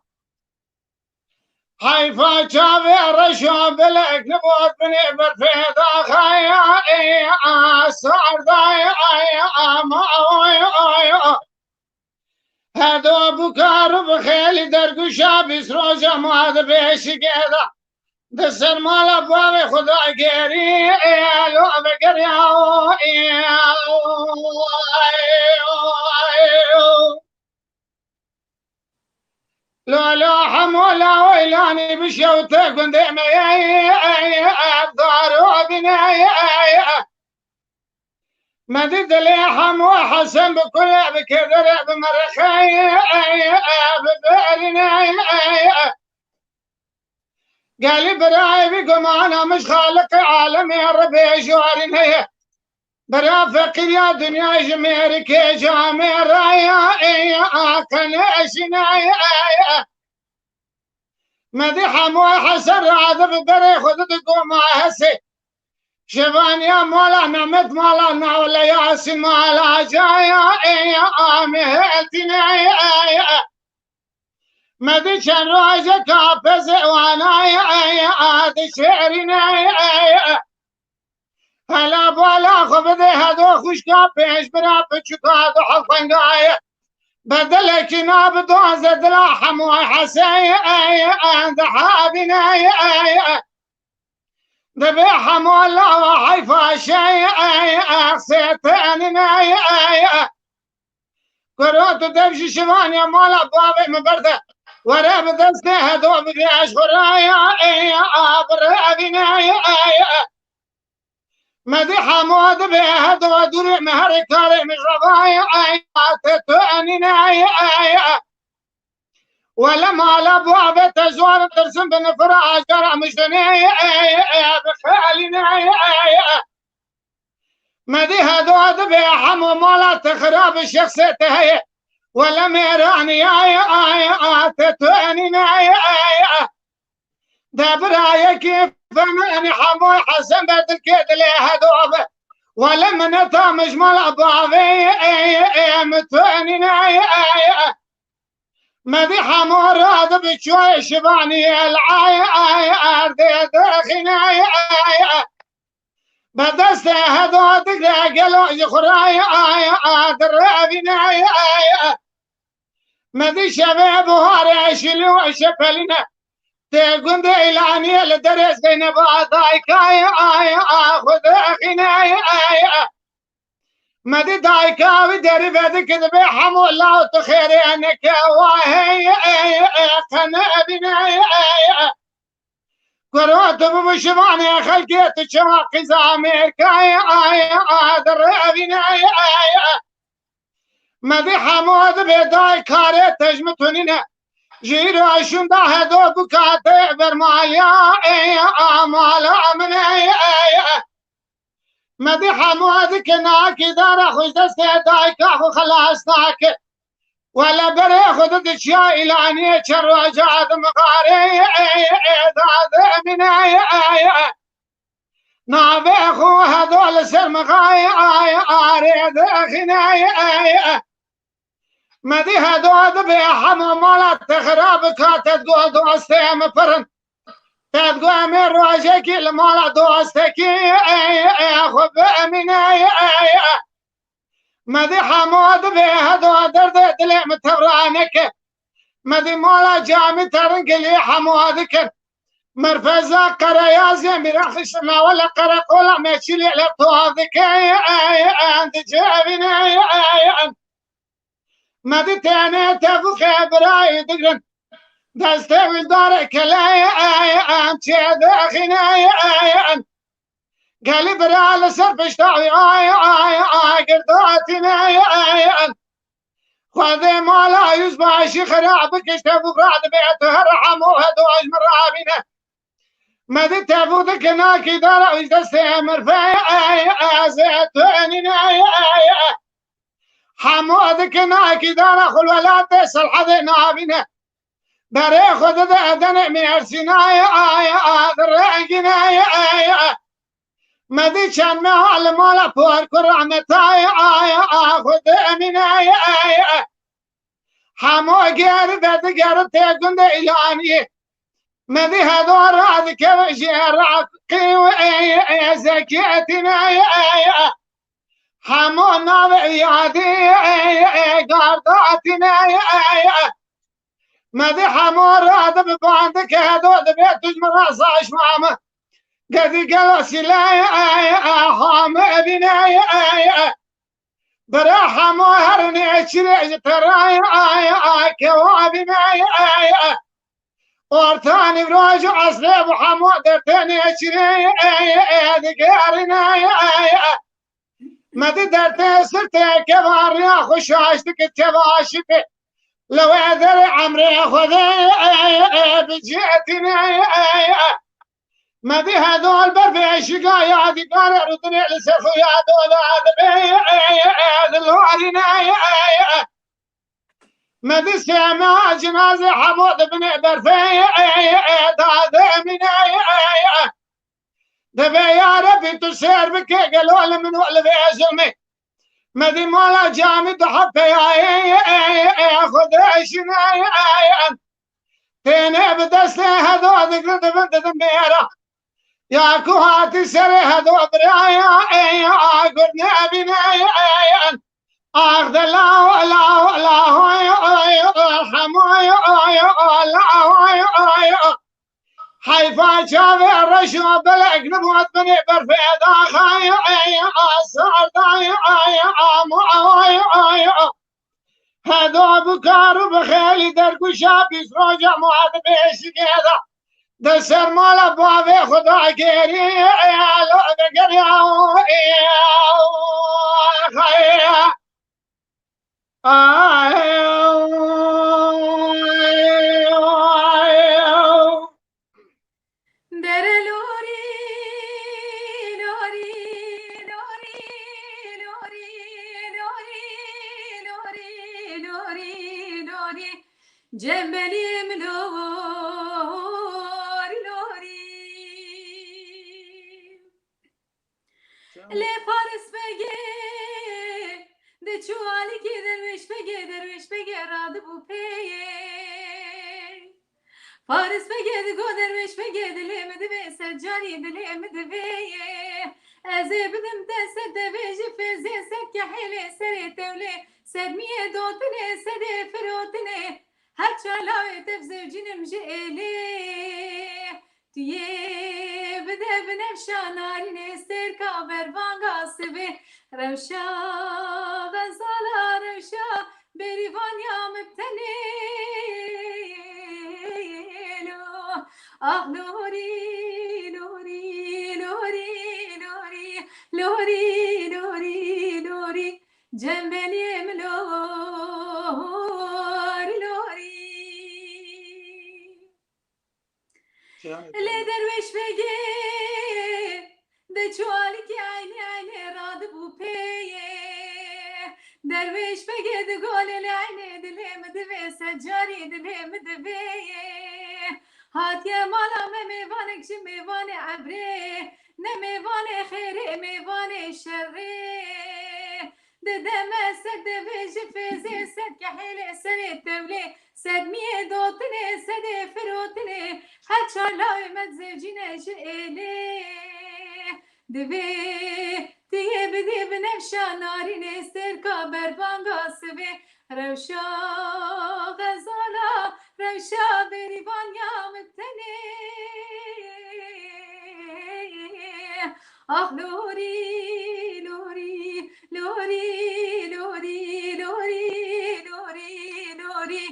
Heyfa çavê reşa bilek nibot binê berfê daxaya, e, a, sardaya, e, a, ma, o, yo, o, yo, o. Hedo bû kar û bi xêlî dergûşa bîst roja ma di beşîkê de. Di ser mala bavê xwe dagêrî, ê alo vegeriya o, ê alo, ê alo. Lo lo hemo laweylanî bi şewte gundê me ye, ey, ey, ev daro bîne, ey, ey, ey. Me dî dilê hemo Hesen bi kule, bi kedere, bi merexe, ey, ey, ey, bi berîne, ey, ey, ey. Gelî birayê wî gumana mij Xaliqê alemê re bêjarî neye. Bira feqîriya dinyayê ji mêrikê camê raya ê aqene eşîne ê. Me dî hemû Hesen radibi berê xwe didi goma hesê. Şevaniya mala Mehmet, mala Nawle Yasîn, mala Caya ê amê heltîne ê. Me dî çend rojeka pezê wana ye, ey, a, dişêrîne, ey, ey. Hela bala xwe bide hedo xwişka pênc bira piçuka du heft xwenga ye. Bedelekî nabi doze dila hemû hesey, ey, ey, dihabîne, ey, ey. Dibê hema lawa heyfa şey, ey, ey, sê tenine, ey, ey. Kuro tu dev ji şivaniya mala bavê min berde. Were bi destê hedo bigre ji xwe raya, ey, ey, abire evîne, ey, ey. Me dî hema dibe hedo dûrê me herê karê min revaya, ey, ey, te tu enîne, ey, ey, ey. Wele mala bavê te zor tirsim bi nifira ajara mijdenê, ey, ey, bi xeyalîne, ey, ey. Me dî hedo dibe hemû mala te xirab şexsê te heye. Wele mêranî, ey, ey, ey, te tu enîne, ey, ey, ey. De birayekî femenî hemû Hesen berdilkê dilê hedo be. Wele mineta mij mala bavê, ey, ey, min tu enîne, ey, ey, ey. Me dî hema radibi çûyê şivanî el ay ay erdê dixîne ay ay. Bi destê hedo digre gelo ji xwe re ay ay direvîne ay ay. Me dî şevê buharê şîlî û şepelîne. Tê gundê Îlaniyê li derê Zeyneba dayka ay ay xwe dixîne ay ay. Me dî dayika wî derî vedike dibe hemû law tu xêrê neke wa hey ey ey qene evîne ey ey. Kuro tu bibû şivanê xelkê tu çima qîza mêrka ey ey a direvîne ey ey. Me dî hemû dibe dayka rê tejmi tunîne. Ji îro şûnda hedo bikate bermaliya ey a mala min ey ey. Me dî hemû dike nakî dara xwe ji destê dayika xwe xelas nake. Wele berê xwe di diçiya Îlaniyê çend roja di mixarê ê, ê, ê, da di emîne ê, ê, ê. Navê xwe hedo li ser mixayê ay arê di exîne ê, ê, ê. Me dî hedo dibe hema mala te xirab ka te digo dostê min pirin. Te digo em ê rojekî li mala dostekî ê, ê, xwe bi emîne ê, ê, ê. Me dî hema dibe hedo derdê dilê min tevra neke. Me dî mala camî teringilî hema dikin. Merfeza qereyazê mîraxişina wele qereqola meçîlê le toz dike ê, ê, ê, dice evîne ê, ê, ê. Me dî tenê tevûxê birayî digrin. Destê wî darê keleyê ey em çê dixîne ey em. Gelî bira li ser pişta wî ay ay ay girdatîne ey em. Xwedê mala yüzbaşî xira bikiş tevûk radibe tu her hemû hedo ji min rabîne. Me dî tevû dike nakî dara wî destê mirfê ey ez ê tu enîne ey ey. Hemû dike nakî dara xwe welatê Selhedê navîne. Berê xwe dide edenê Mêrsînayê ey ey di rengîne ey ey. Me dî çend meha li mala porkura metayê ey ey xwe di emîne ey ey. Hemo geri vedigerin tê gundê Îlaniyê. Me dî hedo radikeve ji Iraqî û ê, ê, Zekî Etînê ê, ê, ê. Hemo navê yadî garda tîne. Me di hemo radibi bandi ke do dibê tu ji min re saçma min. Gedî gelo sîle hame bîne. Bira hemo her nêçirê ji te re kewa bîne. Ortanî roj û esrê bi hemo dertê nêçirê digerîne. Me di dertê sirtê keva riya xwe şaş dikir keva şitê. Li wê derê emrê Xwedê bi cihê tîne. Me di hedol ber vêşiga yadîgarê rûdinê li ser xuya dola dibê dilwarîne. Me di sêma cinazê hemo di binê berfê dademîne. Divê ya Rebî tu sêr bike gelo li min û li vê zilmê. Me dî mala camî du hepeyayê xwe dişîne. Têne bi destê hedo digrin dibin didin bêra. Ya ku hatî serê hedo biraya ey a gur nebîne. Ax de law law law oy oy oy hemoy oy oy law oy oy oy. Heyfa çavê reş û belek nibût binê berfê daxay ey a sarday ey a moy oy oy. Hedo bi kar û bi xêlî dergûşa bîst roja ma di bêşikê de di ser mala bavê xwe dagêrî. Alo vegeriya. Dere lorî, lorî, lorî, lorî, lorî, lorî, lorî, lorî, lorî, cembelî min lor, lorî. Lê Faris Begê diçû alîkî derwêş begê, derwêş begê radibû pêyê. Faris begê digo derwêş begê dilê min divê, sed carî dilê min divê yê. Ez ê bidim te sed devê ji fêzê, sed kehêlê serê tewlê, sed miyê dotinê, sedê firotinê. Her çar lawê tev zewcînim ji êlê. Tu yê bide binevşa narînê, sêrka berbanga sivê. Rewşa xezala, rewşa bêrîvaniya min bi tenê lo. Ax lorî, lorî, lorî, lorî, lorî, lorî, lorî, cembelê min lor, lorî. Lê derwêş begê diçû alîkî eynê eynê radibû pêyê. Derwêş begê digo lê lê eynê dilê min divê, sed carî dilê min divê yê. Hatiye mala me mêvanek ji mêvanê ebrê, ne mêvanê xêrê, mêvanê şerê. Dide me sed devê ji fêzê, sed kehêlê serê tewlê, sed miyê dotinê, sedê firotinê, her çar lawê me zewcîne ji êlê. Divê tu yê bidî binevşa narînê, sêrka berbanga sivê. Rewşa xezala, rewşa bêrîvaniya min tenê. Ax lorî, lorî, lorî, lorî,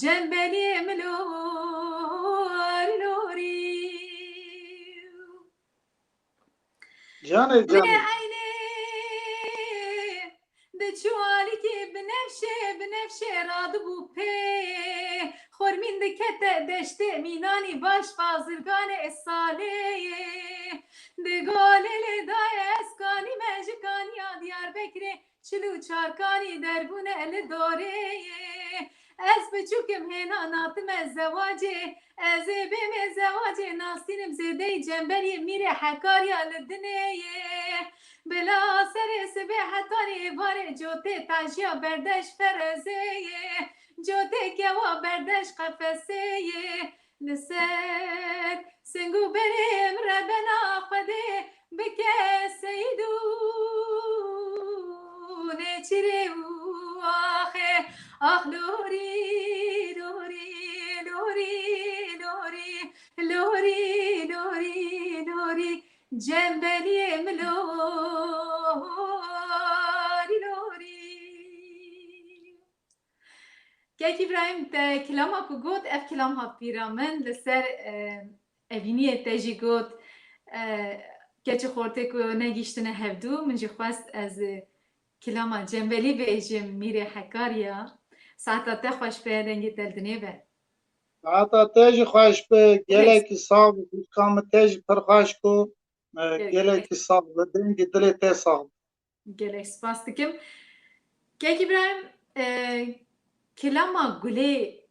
cembelê min lor, lorî. Canê, lê canê. Eynê diçû alîkî binevşê, binevşê radibû pê. Xurmîn dikete deştê mînanî, baş bazirganê salê. Digo lê lê dayê ez kanîme ji kaniya Diyarbekirê. Çil û çar kanî derbûne li dorê yê. Ez biçûk im hêna natime zewacê. Ez ê bême zewacê, nastînim zêdeyî cemberiyê mîrê Hekarya li dinê yê. Bila serê sibê hetanî êvarê cotê tajiya berdeş ferezê yê. Cotê kewa berdeş qefesê yê. Li ser sing û berê min rebena Xwedê bike seyîd û Lorî, lorî, lorî, cembeliyê min lorî, lorî. Kek Îbrahîm, te kilama ku got, ev kilam hat bîra min, li ser, e, evîniyê te jî got, e, keçê xortê ku negihîştine hevdû, min jî xwest ez, e, kilama cembelî bêjim, Mîrê Hekariya. Saeta te xweş be, dengê te li dinê be. Saeta te jî xweş be, gelekî sax be, xwişka min te jî pir xweş ku, e, gelekî sax be, dengê dilê te sax be. Gelek spas dikim. Kek Îbrahîm, e, kilama Gulê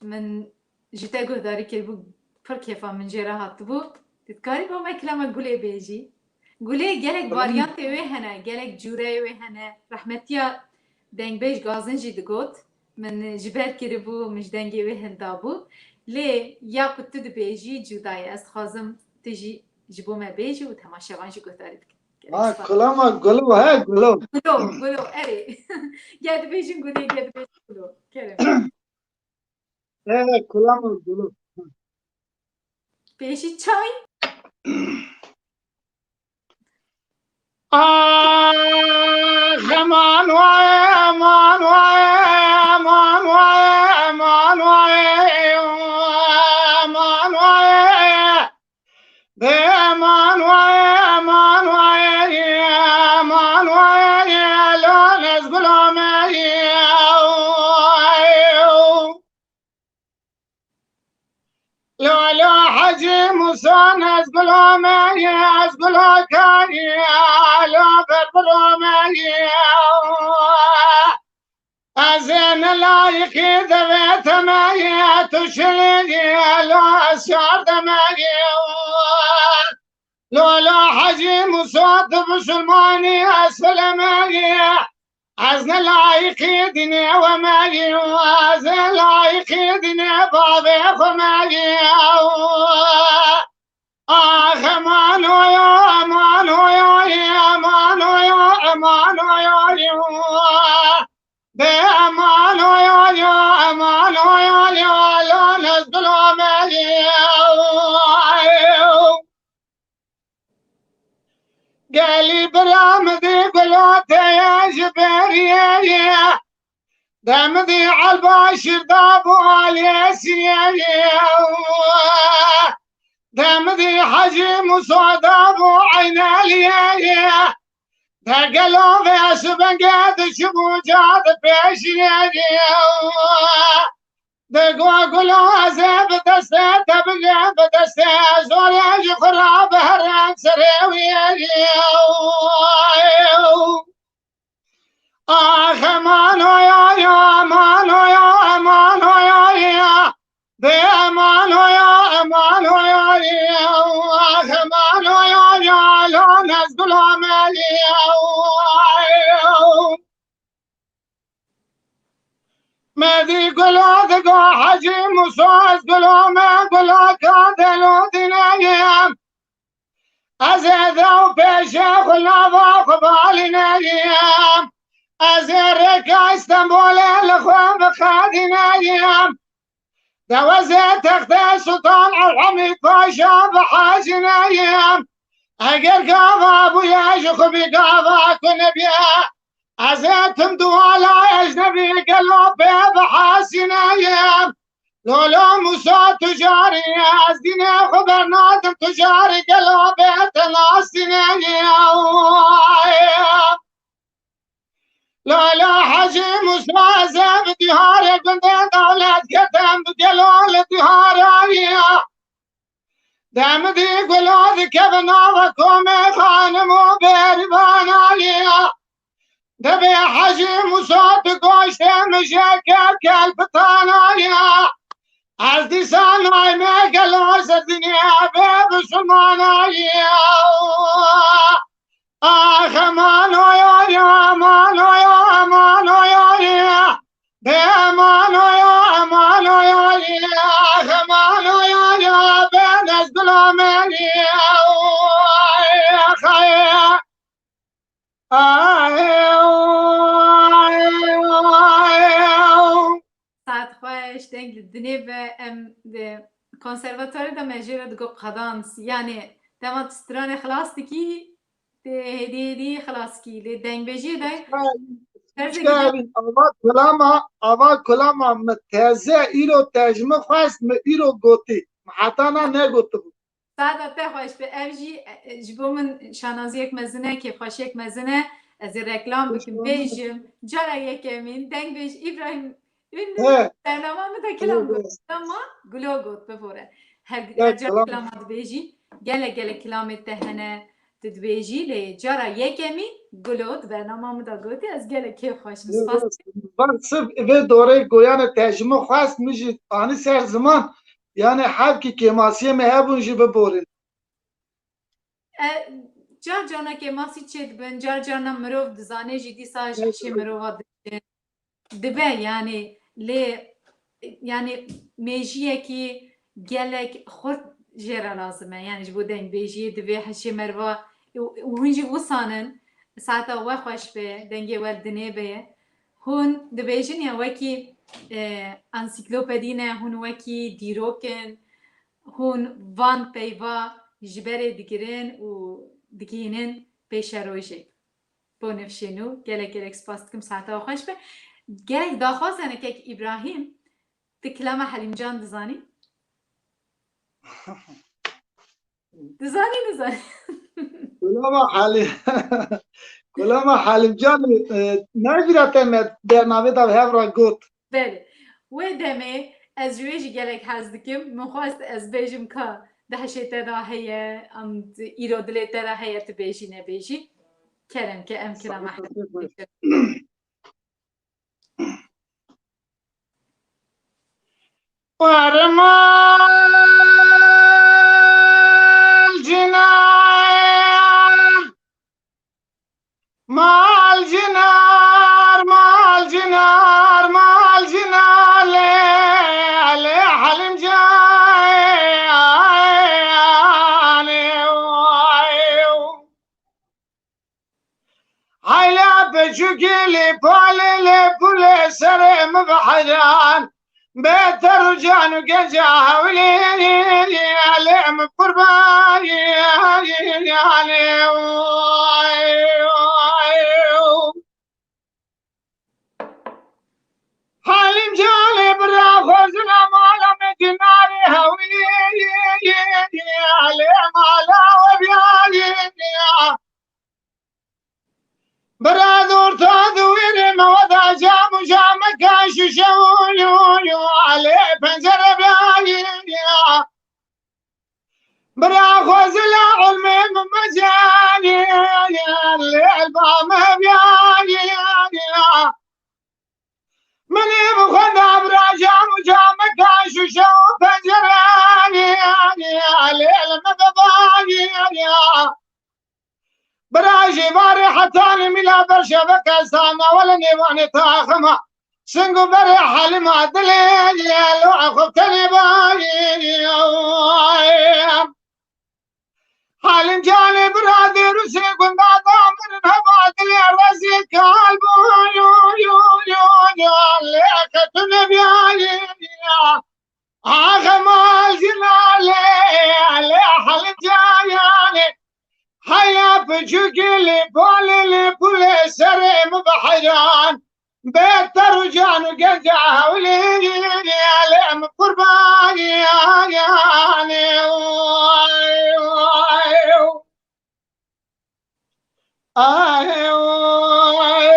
min ji te guhdarî kiribû, pir kêfa min jê re hatibû. Tu dikarî bo me kilama Gulê bêjî? Gulê gelek varyantê wê hene, gelek cûreyê wê hene. Rehmetiya dengbêj Gazin jî digot, min ji ber kiribû, min ji dengê wê hindabû. Lê ya ku tu dibêjî cuda ye. Ez dixwazim tu jî ji bo me bêjî û temaşevan jî guhdarî bikin. Gelek spas. Kilama Gulo, he, Gulo. Gulo, Gulo, erê. Ger dibêjin Gulê, ger dibêjin Gulo. Kerem. He, kilama Gulo. Pêşî çay. Ah, eman vay, eman vay, eman vay, eman vay, eman vay. Be eman vay, eman vay, eman vay, lan ez gula me. Lo, lo, Hecî Musa, ez gula me, ez gula kayî, lo, berbiro me. Ez ê ne layîqî devê te me ye, tu şirî ye, lo ez şar de me ye. Lo, lo, Hecî Musa, tu bisilmanî, ez file me ye. Ez ne layîqî dînê we me ye, ez ê layîqî dînê bavê xwe me ye. Ax, eman oyo, eman oyo, eman oyo, eman oyo. Be eman oyo, eman oyo, lan ez gula me. Gelî bira min dî gulo te ye ji beriyê ye. Demidî Elbaşir dabû Aliyesiyê. Demidî Hecî Musa dabû Eyneliyê. De gelo vê sibengê diçibû ca di pêşiyê. De go gulo ez ê bi destê te bigê bi destê zorê ji xwe re biherim serê wî. Ax, eman oyo, eman oyo, eman oyo, be eman oyo, eman oyo, ax, eman oyo, lan ez gula me. Me dî gulo digo Hecî Musa, ez gulo me, gulo ka delo dineyim. Ez ê dew pêşê xwe nava xwe balîneyim. Ez ê rêka Îstenbolê li xwe biqedîneyim. Dew ez ê textê Sultan Elhemîd Paşa bihecîneyim. Eger gava bûye ji xwe bî gava ku nebîye. Ez ê tim duwala ecnebî gelo pê bihesîneyim. Lolo Musa tu carî ez dînê xwe bernadim, tu carî gelo bê te nasîneyim. Lolo Hecî Musa ez ê bi dîharê gundê dewlet girdim, bi gelo li dîhara ye. Demidî gulo dikeve nava komê xanim û bêrîvana ye. Dibê Hecî Musa tu goştê min jê kel kel pitana ye. Ez dîsa nayê me gelo ser dinya bê bisilmana ye. Ax, eman oyo, eman oyo, eman oyo, be eman oyo, eman oyo, ax, eman oyo, be ez gula me. Ax, ay, ay, ay. Saet xweş, deng li dinê be, em de Konservatuarê de me jê re digot qedans. Yani dema tu stranê xilas dikî, tê hêdî hêdî xilas kî. Lê dengbêjiyê de Hoş geldin. Ava kulama, ava kulama mi teze îro tejmi xwest mi îro gotî. Mi heta na negotibû. Sada te xweş be. Ev jî e, e, ji bo min şanaziyek mezin e, kêfxweşiyek mezin e. Ez ê reklam bikim. Bêjim, cara yekemîn, dengbêj Îbrahîm Ünlü. He. Bernama min de kilam got. Kilama Gulo got, bivore. Her, her cara kilama dibêjî. Gelek gelek kilamê te hene tu dibêjî, lê cara yekemî Gulo di bernama min de gotî, ez gelek kêfxweş im. Spas dikim. Ber sirf vê dorê goyane tejmi xwest min jî anî ser ziman. Yani hevkî kêmasiyê me hebûn jî biborin. E, car carna kêmasî çêdibin, car carna mirov dizane jî dîsa ji hişê mirova diçin. Dibe yani lê yani mêjiyekî gelek xurt jê re lazim e. Yani ji bo dengbêjiyê divê hişê merva û hûn jî wisan in, saeta we xweş be, dengê we li dinê be. Hûn dibêjin ya wekî e, ansîklopedî ne, hûn wekî dîrok in, hûn van peyva ji berê digirin û digihînin pêşerojê. Bo nifşê nû gelek gelek spas dikim, saeta we xweş be. Gelek daxwaz hene kek Îbrahîm, tu kilama Helîmcan dizanî? Dizanî, nizanî? Kulama Halî. Kulama Halîmcan, e, ne vîra te me bernavê de hev re got. Belê. Wê demê ez ji wê jî gelek hez dikim. Min xwest ez bêjim ka di hişê te de heye, em îro dilê te de heye, tu bêjî nebêjî. Kerem ke em kirama. Mal cinar, mal cinar, mal cinar, mal cinar, lê, lê Halim can, ay, ay, ay. Heyla piçûkî lê palê lê pulê serê min bi heyran. Bê ter û can û genca hewlê lê min qurban. Halim canê bira xwezina mala me dinarê hewlê lê mala we biyarê. Bira dor ta di wêrê me weda cam û cameka şişe û, û, û, alê pencere biyayê ya. Bira xwezila ilmê min mecanê, lê elba me biyayê ya. Min ê bi xwe da bira cam û cameka şişe û penceranê, lê li min bibayê ya. Bira jê barê hetanê mîla ber şeveke zana wele nêvanê taxima. Sing û berê helima dilê ye lo xwe tenê bayê. Halim canê bira dêrûsê gunda da mirin hema dilê rezî kal bû. Yo, yo, yo, yo, yo, lê ketune biyayê ya. Axe mal cinale, lê Halim canê. Heya piçûkê lê balê lê pulê serê min bi heyran. Bê ter û can û genca hewlê lê min qurbanî. Ay, ay, ay.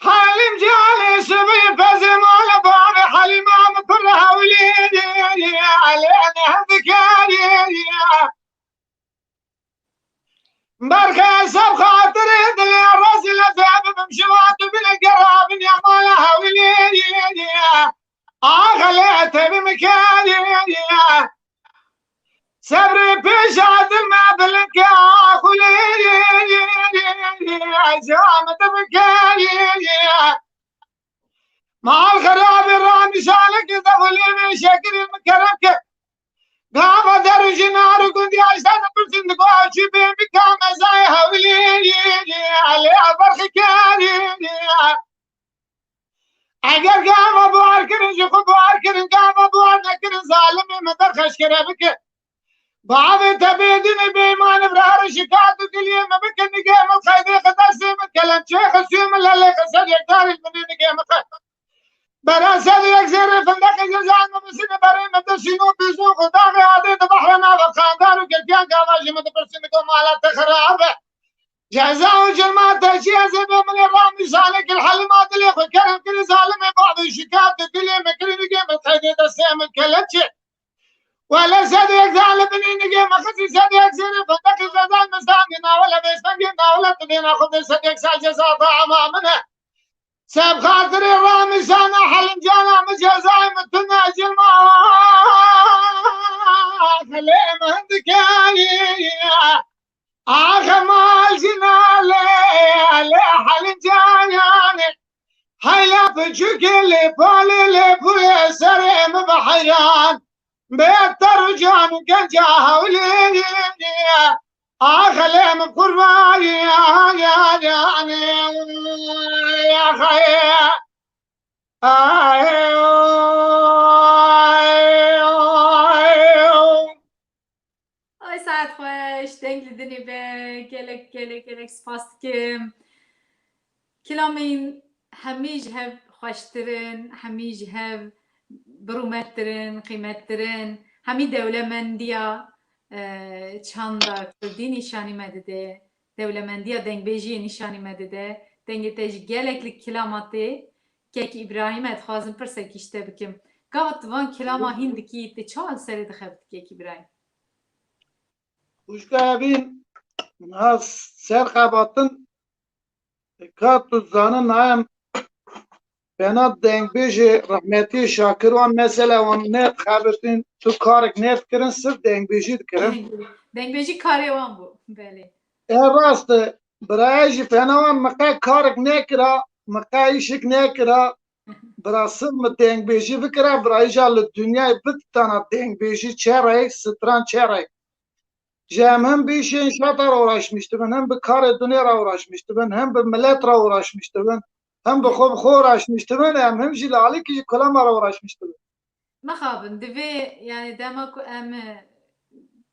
Halim canê sibê pezê mala bavê Halîma min pir hewlê. Alê ne hevdikarê. Berxe seb xatirê dilê rezîle febibim şiva tu bine gera binya mala hewlê. Axelê tevî min kerê. Sebrê pêşa dil me bilike axulê. Cam dibikerê. Mal xerabê ranîşanekê de xulê vê şekirê min kerem ke. Gava der û jinar û gundî aşta dipirsin digo ew çi bê bika mezayê hewlê. Alê berxî kerê. Eger gava buhar kirin, ji xwe buhar kirin, gava buhar nekirin, zalimê min derxeşkere bike. Bavê te bêdinê bêmanî vira şikayet û diliyê min bikin, nigê min qeydê xwe destê min kelemçeyê xwe sû min lelê xwe ser yekdarî binê nigê min qey. Bera ser yek zêrê findexê cezan min bisîne berê min dişîn û bîzû xwe daxê adê di behra nava xandar û girtiyan gava ji min dipirsin digo mala te xirab e. Ceza û cilma te çi ez ê bê min ê ramîsane kir helima dilê xwe kerem kiri zalimê bavê şikayet û dilê min kiri nigê min qeydê destê min kelepçe. Wele sedek zalibinî nigê mexisî sedek zêrê findexî zezan mistanî nawele vêstengî nawele tu dêna xwe dê sedek sal ceza da ema min e. Seb xatirê ramîsana helincana mi cezayê mi tune cilma xilê min dikeyî. Axe mal jinale ale helincana heyla piçûkê lê palê lê bûye serê mi bi heyran. Bê ter û can û genca hewlê. Axe lê min qurbanî. Axe. Ay saet xweş, deng li dinê be, gelek, gelek, gelek spas dikim. Kilamên hemî ji hev xweştir in, hemî ji hev birûmettir in, qîmettir in. Hemî dewlemendiya, e, çanda kurdî nîşanî me dide, dewlemendiya dengbêjiyê nîşanî me dide. Dengê te jî gelek li kilama tê. Kek Îbrahîm, ez dixwazim pirsekî ji te bikim. Gava tu van kilama hîn dikî, tu çawa li serê dixebitî Kek Îbrahîm? Xwişka Evîn, niha ser xebatin, ka tu zanin, niha em pena dengbêjê rehmetî Şakir wan mesele wan nedixebitin, tu karek nedikirin, sirf dengbêjî dikirin. Dengbêjî karê wan bû, belê. E, rast e. Birayê jî pena wan mi qe karek nekira, mi qe îşik nekira. Bira sirf mi dengbêjî bikira, bira îja li dinyayê bitana dengbêjî çerey, stran çerey. Ji em hem bi îşê înşaata re uğraşmış dibin, hem bi karê dunê re uğraşmış dibin, hem bi millet re uğraşmış dibin, hem bi xwe bi xwe uğraşmış dibin, em hem jî li alîkî ji kulama re uğraşmış dibin. Mixabin, divê, yani dema ku em, e,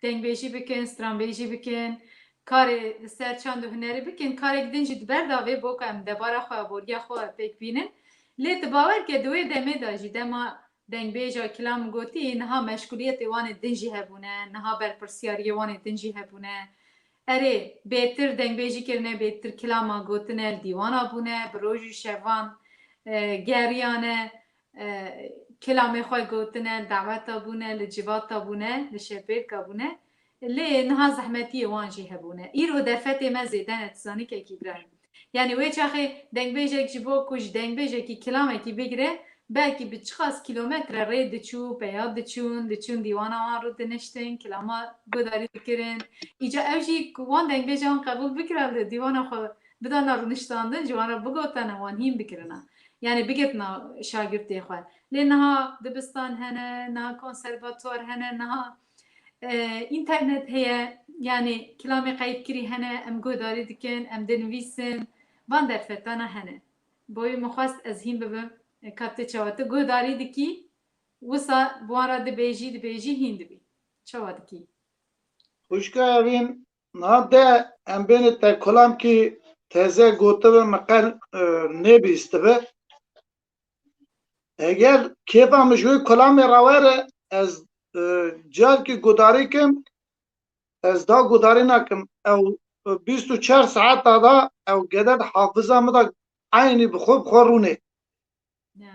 dengbêjî bikin, stranbêjî bikin, karê li ser çand û hunerî bikin, karek din jî di ber de avê bo ku em debara xwe, aboriya xwe pêk bînin. Lê tu bawer ke di wê demê de jî dema dengbêja kilam gotî, niha meşguliyetê wan ê din jî hebûne, niha berpirsiyariyê wan ê din jî hebûne. Erê, bêtir dengbêjî kirine, bêtir kilama gotine, li dîwana bûne, bi roj û şevan, e, geriyane, e, kilamê xwe gotine, daweta bûne, li civata bûne, li şepêrka bûne. Lê niha zehmetiyê wan jî hebûne. Îro derfetê me zêde ne, tu zanî Kek Îbrahîm. Yani wê çaxê dengbêjek ji bo ku ji dengbêjekî kilamekî bigire, belkî bi çiqas kîlometre rê diçû, peya diçûn, diçûn dîwana wan rû diniştin, kilama guhdarî dikirin. Îca ew jî ku wan dengbêja wan qebûl bikira li dîwana xwe bidana rûniştandin, ji wan re bigotana, wan hîn bikirina. Yani bigirtina şagirtê xwe. Lê niha dibistan hene, niha konservatuar hene, niha, e, înternet heye, yani kilamê qeydkirî hene, em guhdarî dikin, em dinivîsin, van derfetana hene. Boyê min xwest ez hîn bibim, e, ka tu çawa tu guhdarî dikî, wisa bi wan re dibêjî, dibêjî hîn dibî. Çawa dikî? Xwişka Evîn, niha de em bêne te kulamkî teze gotibe, min qel, e, nêbîstibe. Eger kêfa min ji wê kulamê re were, ez, e, carkî gudarî kim, ez da gudarî nakim. Ew, e, bîst û çar saeta da ew gede di hafiza min de eynî bi xwe, bi xwe rûnê. Ya.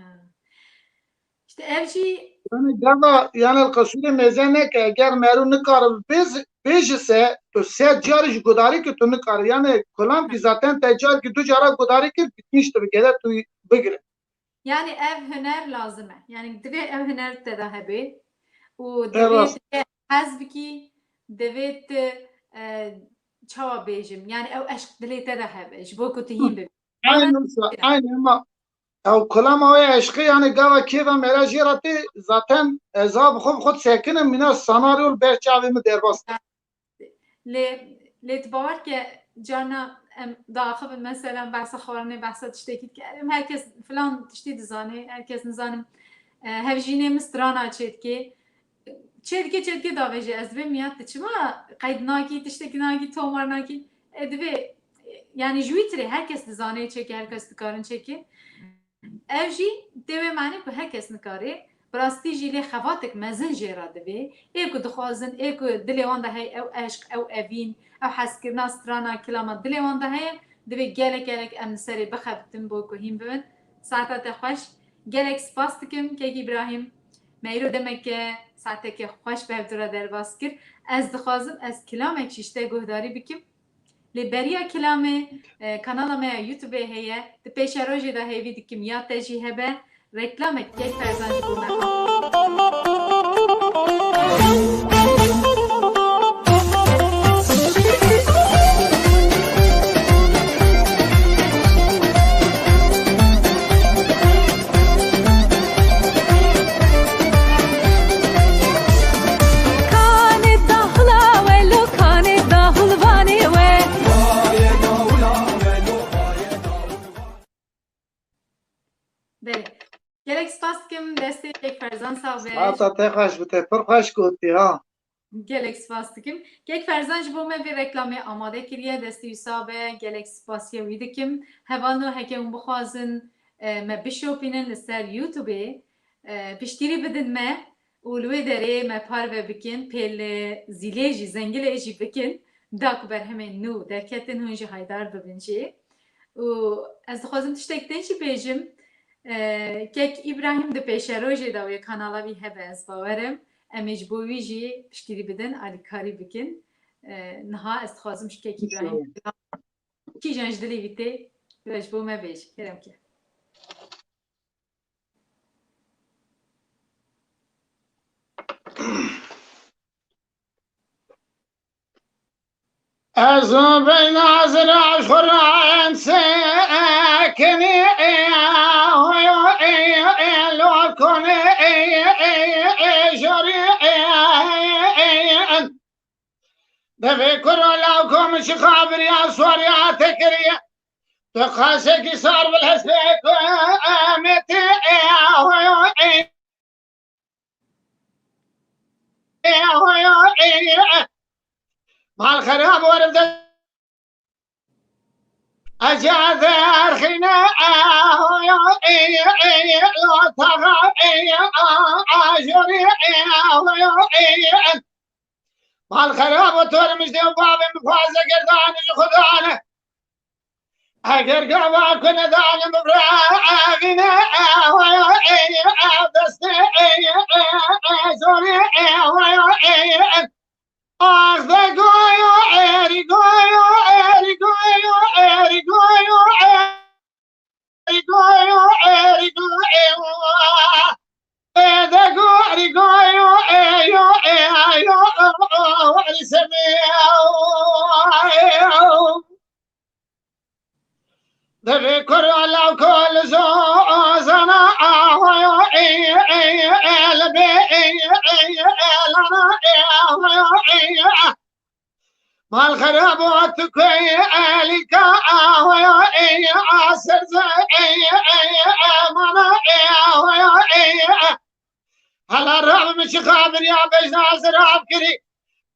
İşte ev jî Yani gava, yani qisûrê mêze neke, eger merû nikare bêz-, bêji se, tu sed carî jî gudarî ki tu nikare. Yani kulamkî zaten te carkî du cara gudarî kir, bitmiş dibe, gede tu bigire. Yani ev huner lazim e. Yani divê ev huner te de hebe. Û divê Evet. tu hez bikî, divê tu, e, çawa bêjim. Yani ew eşq dilê te de hebe. Ji bo ku tu hîn bibî. Aynı, aynı ama ew kulama wê eşqê yani gava kêfa me re jê re tê zaten ez ha bi xwe bi xwe disekinim, mîna senaryo li ber çavê min derbas. Lê, lê tu bawer ke carna em diaxivin, mesela behsa xwarinê, behsa tiştekî dike. Em her kes filan tiştî dizane, her kes nizanim, e, hevjînê min strana çêdikê. Çêdikê, çêdikê davêje, ez dibêm ya tu çima qeyd nakî, tiştekî nakî, tomar nakî? E, divê, e, yani ji wî tirê her kes dizane çêke, her kes dikarin çêke. Ev jî tê wê manê ku her kes nikare, bi rastî jî lê xevatek mezin jê re divê. Ê ku dixwazin, ê ku dilê wan de heye ew eşq, ew evîn, ew hezkirina strana, kilama dilê wan de heye, divê gelek gelek em li serê bixebitin bo ku hîn bibin. Saeta te xweş. Gelek spas dikim kek Îbrahîm. Me îro demeke saeteke xweş bi hevdu re derbas kir. Ez dixwazim ez kilamek jî ji te guhdarî bikim. Lê beriya kilamê, e, kanala me ya YouTube heye. Di pêşerojê de hêvî dikim ya te jî hebe. Reklamek kek Ferzan ji bo me hat. Kanê dahula welo, kanê dahulvanê we. Belê. Gelek spas dikim, destê kek Ferzan sax be. Saeta te xweş bite, pir xweş gotî ha. Gelek spas dikim. Kek Ferzan ji bo me vê reklamê amade kiriye, destê wî sax be, gelek spasiya wî dikim. Hevalno, heke hûn bixwazin, e, me bişopînin li ser YouTubeê, e, piştgirî bidin me û li wê derê me parve bikin, pê li Zîlê jî, Zengilê jî bikin, da ku berhemên nû derketin, hûn jî haydar bibin jê. Û ez dixwazim tiştek din jî bêjim. E, kek Îbrahîm di pêşerojê de wê kanala wî hebe, ez bawer im. Em ê ji bo wî jî piştgirî bidin, alîkarî bikin. E, niha ez dixwazim ji kek Îbrahîm kîjan ji dilê wî tê, ji bo me bêjî. Kerem ke. Ez beyna zira xurran sekinî, lo konê jorî. Devê kuro law kom ji xabiriya swariya te kiriye. Tu qasekî sar bil hespê ku emetê. Mal xerab werim de. Ece derxîne. Lo taxa ajorî. Mal xerab û tor mijdê û bavê min xwaze gerdan ji xwe dane. Eger gava ku nedane min re evîne, destê zorê. Ax de goyo êrî goyo êrî goyo êrî goyo êrî. Devê kura law kol zozana ahoyo ey ey elbe ey ey elana ahoyo ey. Mal xerab û tu kuy elîka ahoyo ey aserze ey ey emana ey ahoyo ey. Hala rab mi çi xabiriya bejna zirab kirî.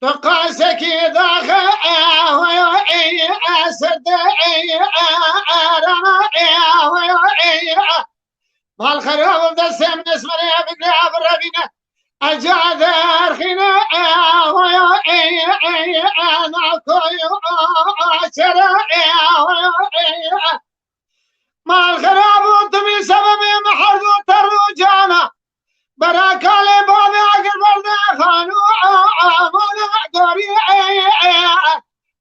Tu qasekî daxe ahoyo ey eserde ey erana ahoyo ey. Mal xerab destê min esmerê bigre birevîne. Eca derxîne ahoyo ey ey ena koyo çere ahoyo ey. Mal xerab û tu bî sebebê min her du ter û cana. Berakalê bavê agir berde xanû amane gorî ey ey.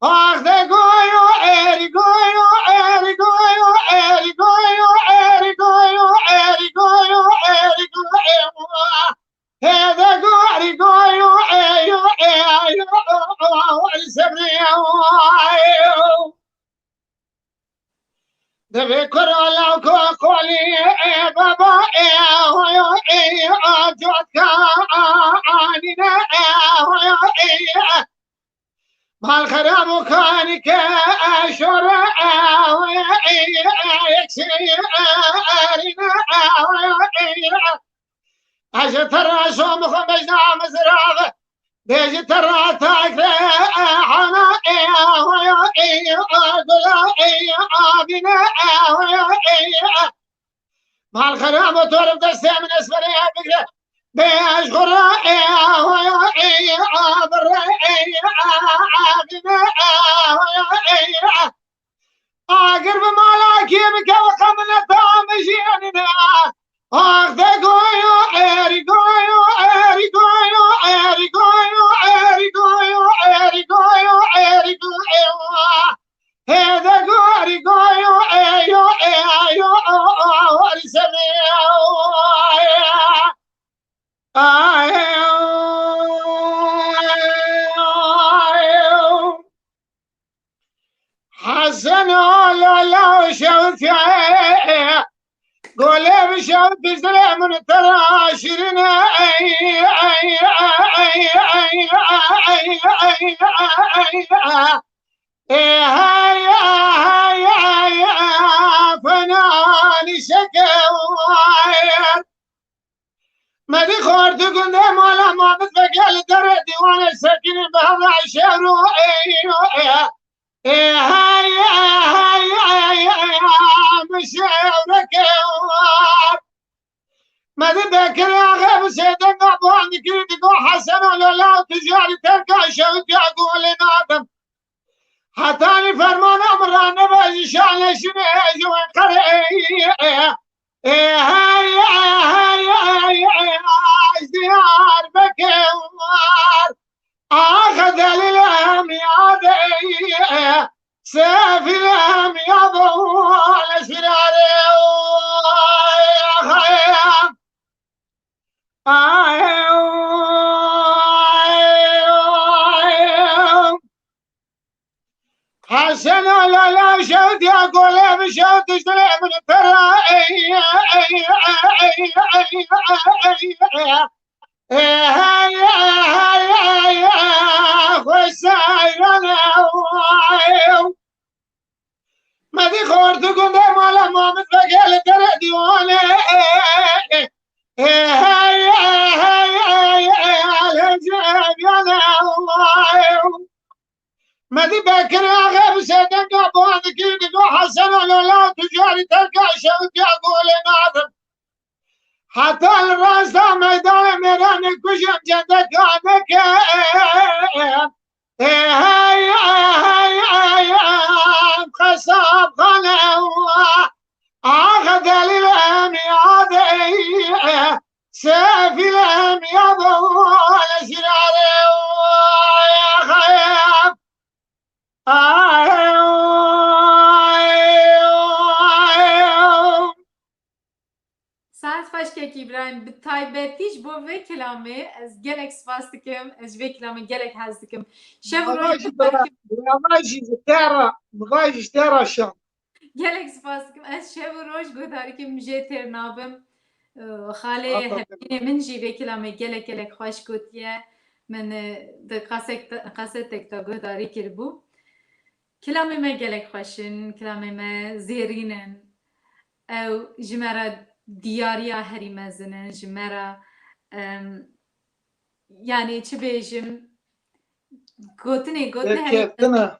Ax de goyo êrî goyo êrî goyo êrî goyo êrî goyo êrî goyo êrî goyo. Hê de gorî goyo êyo êyo êyo. Divê kura law ku qolî ê baba ê hoyo ê a cotka anîne ê hoyo ê. Mal xerab û kanîke şore. Ez ji te re şom xwe mejna mizrav. Bêjî te re takre hana. Gula abine. Mal xerab û torif destê min ez ferê bigre. Bêj xwe re. Abire. Abine. Agir bi mala kê bike, xemine tam jî enine. Ax de goyo, eri goyo, eri goyo, eri goyo, eri goyo, eri goyo, eri goyo. Hê de go, eri goyo, eyo, eyo, o, o, o, eri sene, o, e. Hesen o lala şewtiye. Gole bi şewt bizre min tera şirine. Ey, ey, ey, ey, ey, ey, ey, ey, ey, ey, ey, ey, ey, ey, ey, ey, fena nişeke. Me di xortu gundê mala Mamit veke li derê dîwanê sekinin bi hevra şevr û ey û ey. Ê hey, ê hey, ê hey, ê, min şevrekê war. Me di Bekirê axê bi sêdenga ban dikir, digo Hesen û Lola û tucarî terka şewitya golê nadim. Hetanî fermana min ranebe ji şanleşinê ji Wenqerê. Ê hey, ê hey, ê hey, ê, ez Diyarbekir. Axe delîl em yadê, sefîl em yado leşfirarê. Axe. Hesen lala şewtiya gole bi şewt dilê min pera. Ey, ey, ey, ey, ey, ey, ey, ey, ey, hey, hey, hey, hey, xwe seyran ew. Me di xortu gundê mala Mamit veke li derê dîwanê. Ê hey, ê hey, ê hey, ê alhecê biyane. Me di Bekirê axê bi sêdenga ban dikir, digo Hesen û Lola û tucarî terka şewitiya golê nadim. Heta li rasta meydanê mêranê kujên cendeka neke. Ê hey, ê hey, ê hey, em xesabxane wa. Axe delîl em yadê, sefîl em yado leşfirarê. Axe. Saet xweş kek Îbrahîm, bi taybetî ji bo vê kilamê ez gelek spas dikim, ez ji vê kilamê gelek hez dikim. Şev û roj Miray jî bi te re, Miray jî ji te re şan. Gelek spas dikim. Ez şev û roj guhdarî kim jê têr nabim. Ee, xalê Hevînê min jî vê kilamê gelek gelek xweş gotiye. Min, e, di kasek-, kasetek de guhdarî kiribû. Kilamê me gelek xweş in, kilamê me zêrîn in. Ew ji me re diyariya herî mezin in, ji me re, em, yanî çi bêjim, gotinê, gotinê herî mezin.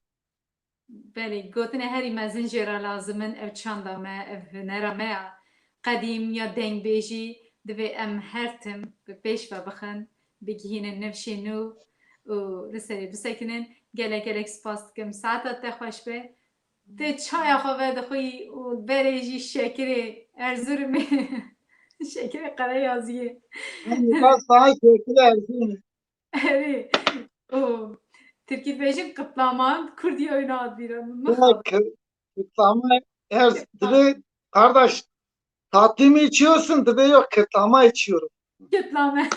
Belê, gotinê herî mezin jê re lazim in, ev çanda me, ev hunera me ya qedîm ya dengbêjî, divê em her tim bi pêş ve bixin, bigihînin nifşê nû û li serê bisekinin. Gelek gelek spas dikim. Saeta te xweş be. Tê çaya xwe vedixwî û berê jî şekirê Erzurumê, şekirê Qereyaziyê. Em nîqas daha şekirê Erzurumê. Erê. Û Tirkî dibêjin kıtlama, Kurdî oyna adbîra. Mixabin. Kı-, kıtlama her, divê, kardeş, tatlı mı içiyorsun? Divê yok, kıtlama içiyorum. Kıtlama.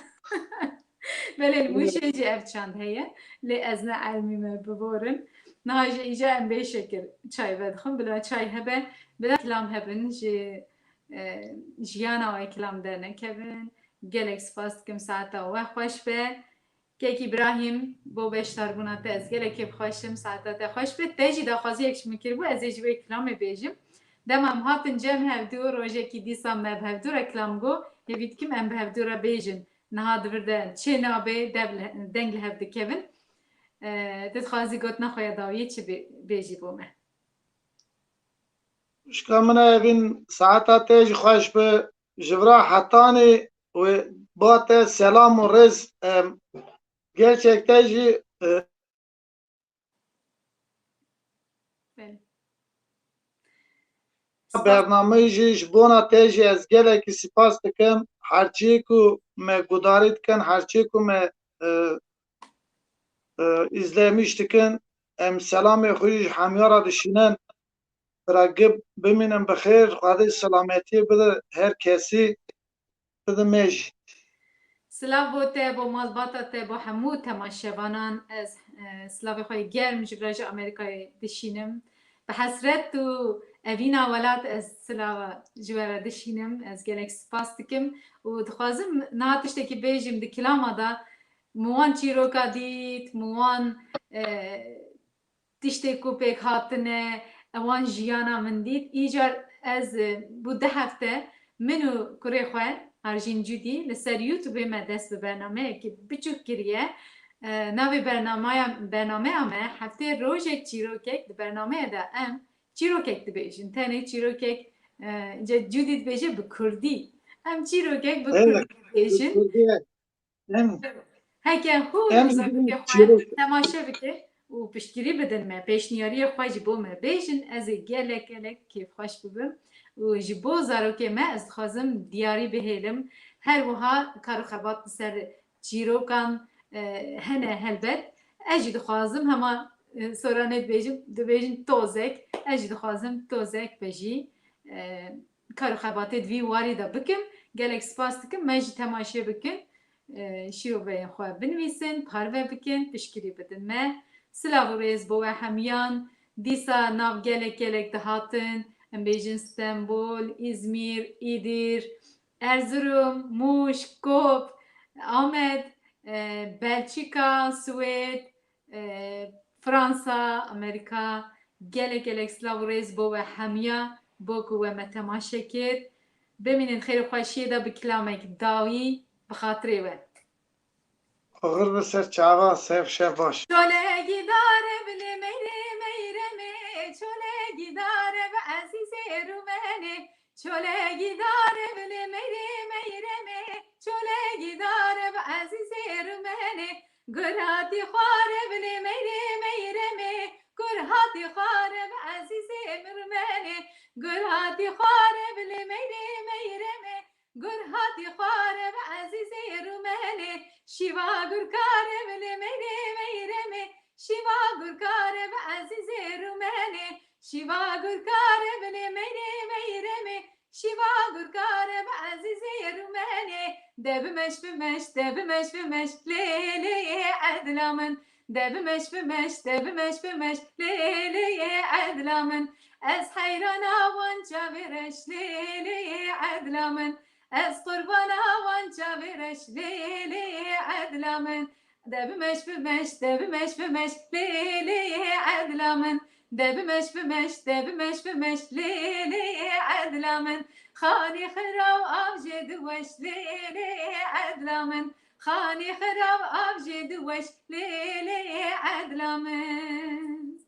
Belê, li Mûşê jî ev çand heye. Lê ez ne elmî me biborin. Niha jî îca em bê şekir çay vedixwin. Bila çay hebe, bila kilam hebin ji, e, jiyana we kilam dernekevin. Gelek spas dikim, saeta we xweş be. Kek Îbrahîm, bo beşdarbûna te ez gelek kêfxweş im, saeta te xweş be. Te jî daxwaziyek ji min kiribû, ez ê ji wê kilamê bêjim. Dema em hatin cem hevdû, rojekî dîsa me bi hevdû re kilam got, hêvî dikim em bi hevdû re bêjin. Niha di vir de çê nabe, dev li, deng li hev dikevin. E, tu dixwazî gotina xwe ya dawiyê çi bê-, bêjî bo me? Xwişka min e, evîn saeta te jî xweş be. Ji vira hetanî wê ba te selam û rêz, em, gerçek te jî, e, Belê. Spas. Bernameyê jî ji bona te jî ez gelekî spas dikim. Herçiyê ku me gudarî dikin, herçiyê ku me, e, e, îzlemîş dikin, em selamê xwe jî ji hemiya re dişînin. Bira gib bimînin bi xêr, Xwedê selametiyê bide her kesî, bide me jî. Silav bo te, bo malbata te, bo hemû temaşevanan ez, e, silavê xwe yê germ ji vira ji Amerîkayê dişînim. Bi hesret û evîna welat ez silava ji we re dişînim. Ez gelek spas dikim û dixwazim niha tiştekî bêjim di kilama de. Min wan çîroka dît, min wan, e, tiştê ku pêk hatine, ewan jiyana min dît. Îcar ez, e, bû du hefte min û kurê xwe Arjîn Cudî li ser YouTubeê me dest bi bernameyekî biçûk kiriye. E, navê bernameya, bernameya me heftê rojek çîrokek, di bernameyê de em çîrokek dibêjin. Tenê çîrokek, e, ce Cudî dibêje bi kurdî. Em çîrokek bi Evet, kurdî dibêjin. Kurdî ye. Em, Heke hûn em zarokê xwe çîrok- temaşe bike û piştgirî bidin me, pêşniyariyê xwe ji bo me bêjin, ez ê gelek gelek kêfxweş bibim. Û ji bo zarokê me ez dixwazim diyarî bihêlim. Her wiha kar û xebat li ser çîrokan, e, hene helbet. Ez jî dixwazim hema, e, soranê dibêjim, dibêjin tozek. Ez jî dixwazim tozek be jî, e, kar û xebatê di vî warî de bikim. Gelek spas dikim. Me jî temaşe bikin. E, şîroveyên xwe binivîsin, parve bikin, piştgirî bidin me. Silav û rêz bo we hemiyan. Dîsa nav gelek gelek dihatin. Em bêjin Stenbol, Îzmîr, Îdîr, Erzurum, Mûş, Kop, Amed, e, Belçîka, Swêd, e, Fransa, Amerîka, gelek gelek silav û rêz bo we hemiya, bo ku we me temaşe kir. Bimînin xêr û xweşiyê de bi kilamek dawî bi xatirê we. Oxir bi ser çava, ser şev baş. Çolekî dare bilê meyrê meyremê, çolekî dare bi ezîzê rûmenê, çolekî dare bilê meyrê meyremê, çolekî dare bi ezîzê rûmenê. Gur hatî xware bilê meyrê meyremê, gur hatî xware bi ezîzê mirmenê, gur hatî xware bilê meyrê meyremê, gur hatî xware bi ezîzê rûmenê, şîva gurkare bilê meyrê meyremê, şîva gurkare bi ezîzê rûmenê, şîva gurkare bilê meyrê meyremê, şîva gurkare bi ezîzê rûmenê, de bimeş bimeş, de bimeş bimeş, lê lê edla min. De bimeş bimeş, de bimeş bimeş, lê lê edla min. Ez heyrana wan çavê reş, lê lê edla min. Ez qurbana wan çavê reş, lê lê edla min. De bimeş bimeş, de bimeş bimeş, lê lê edla min. De bimeş bimeş, de bimeş bimeş, lê lê edla min. Xanî xiraw av jê diweş, lê lê edla min. Xanî xiraw av jê diweş, lê lê edla min.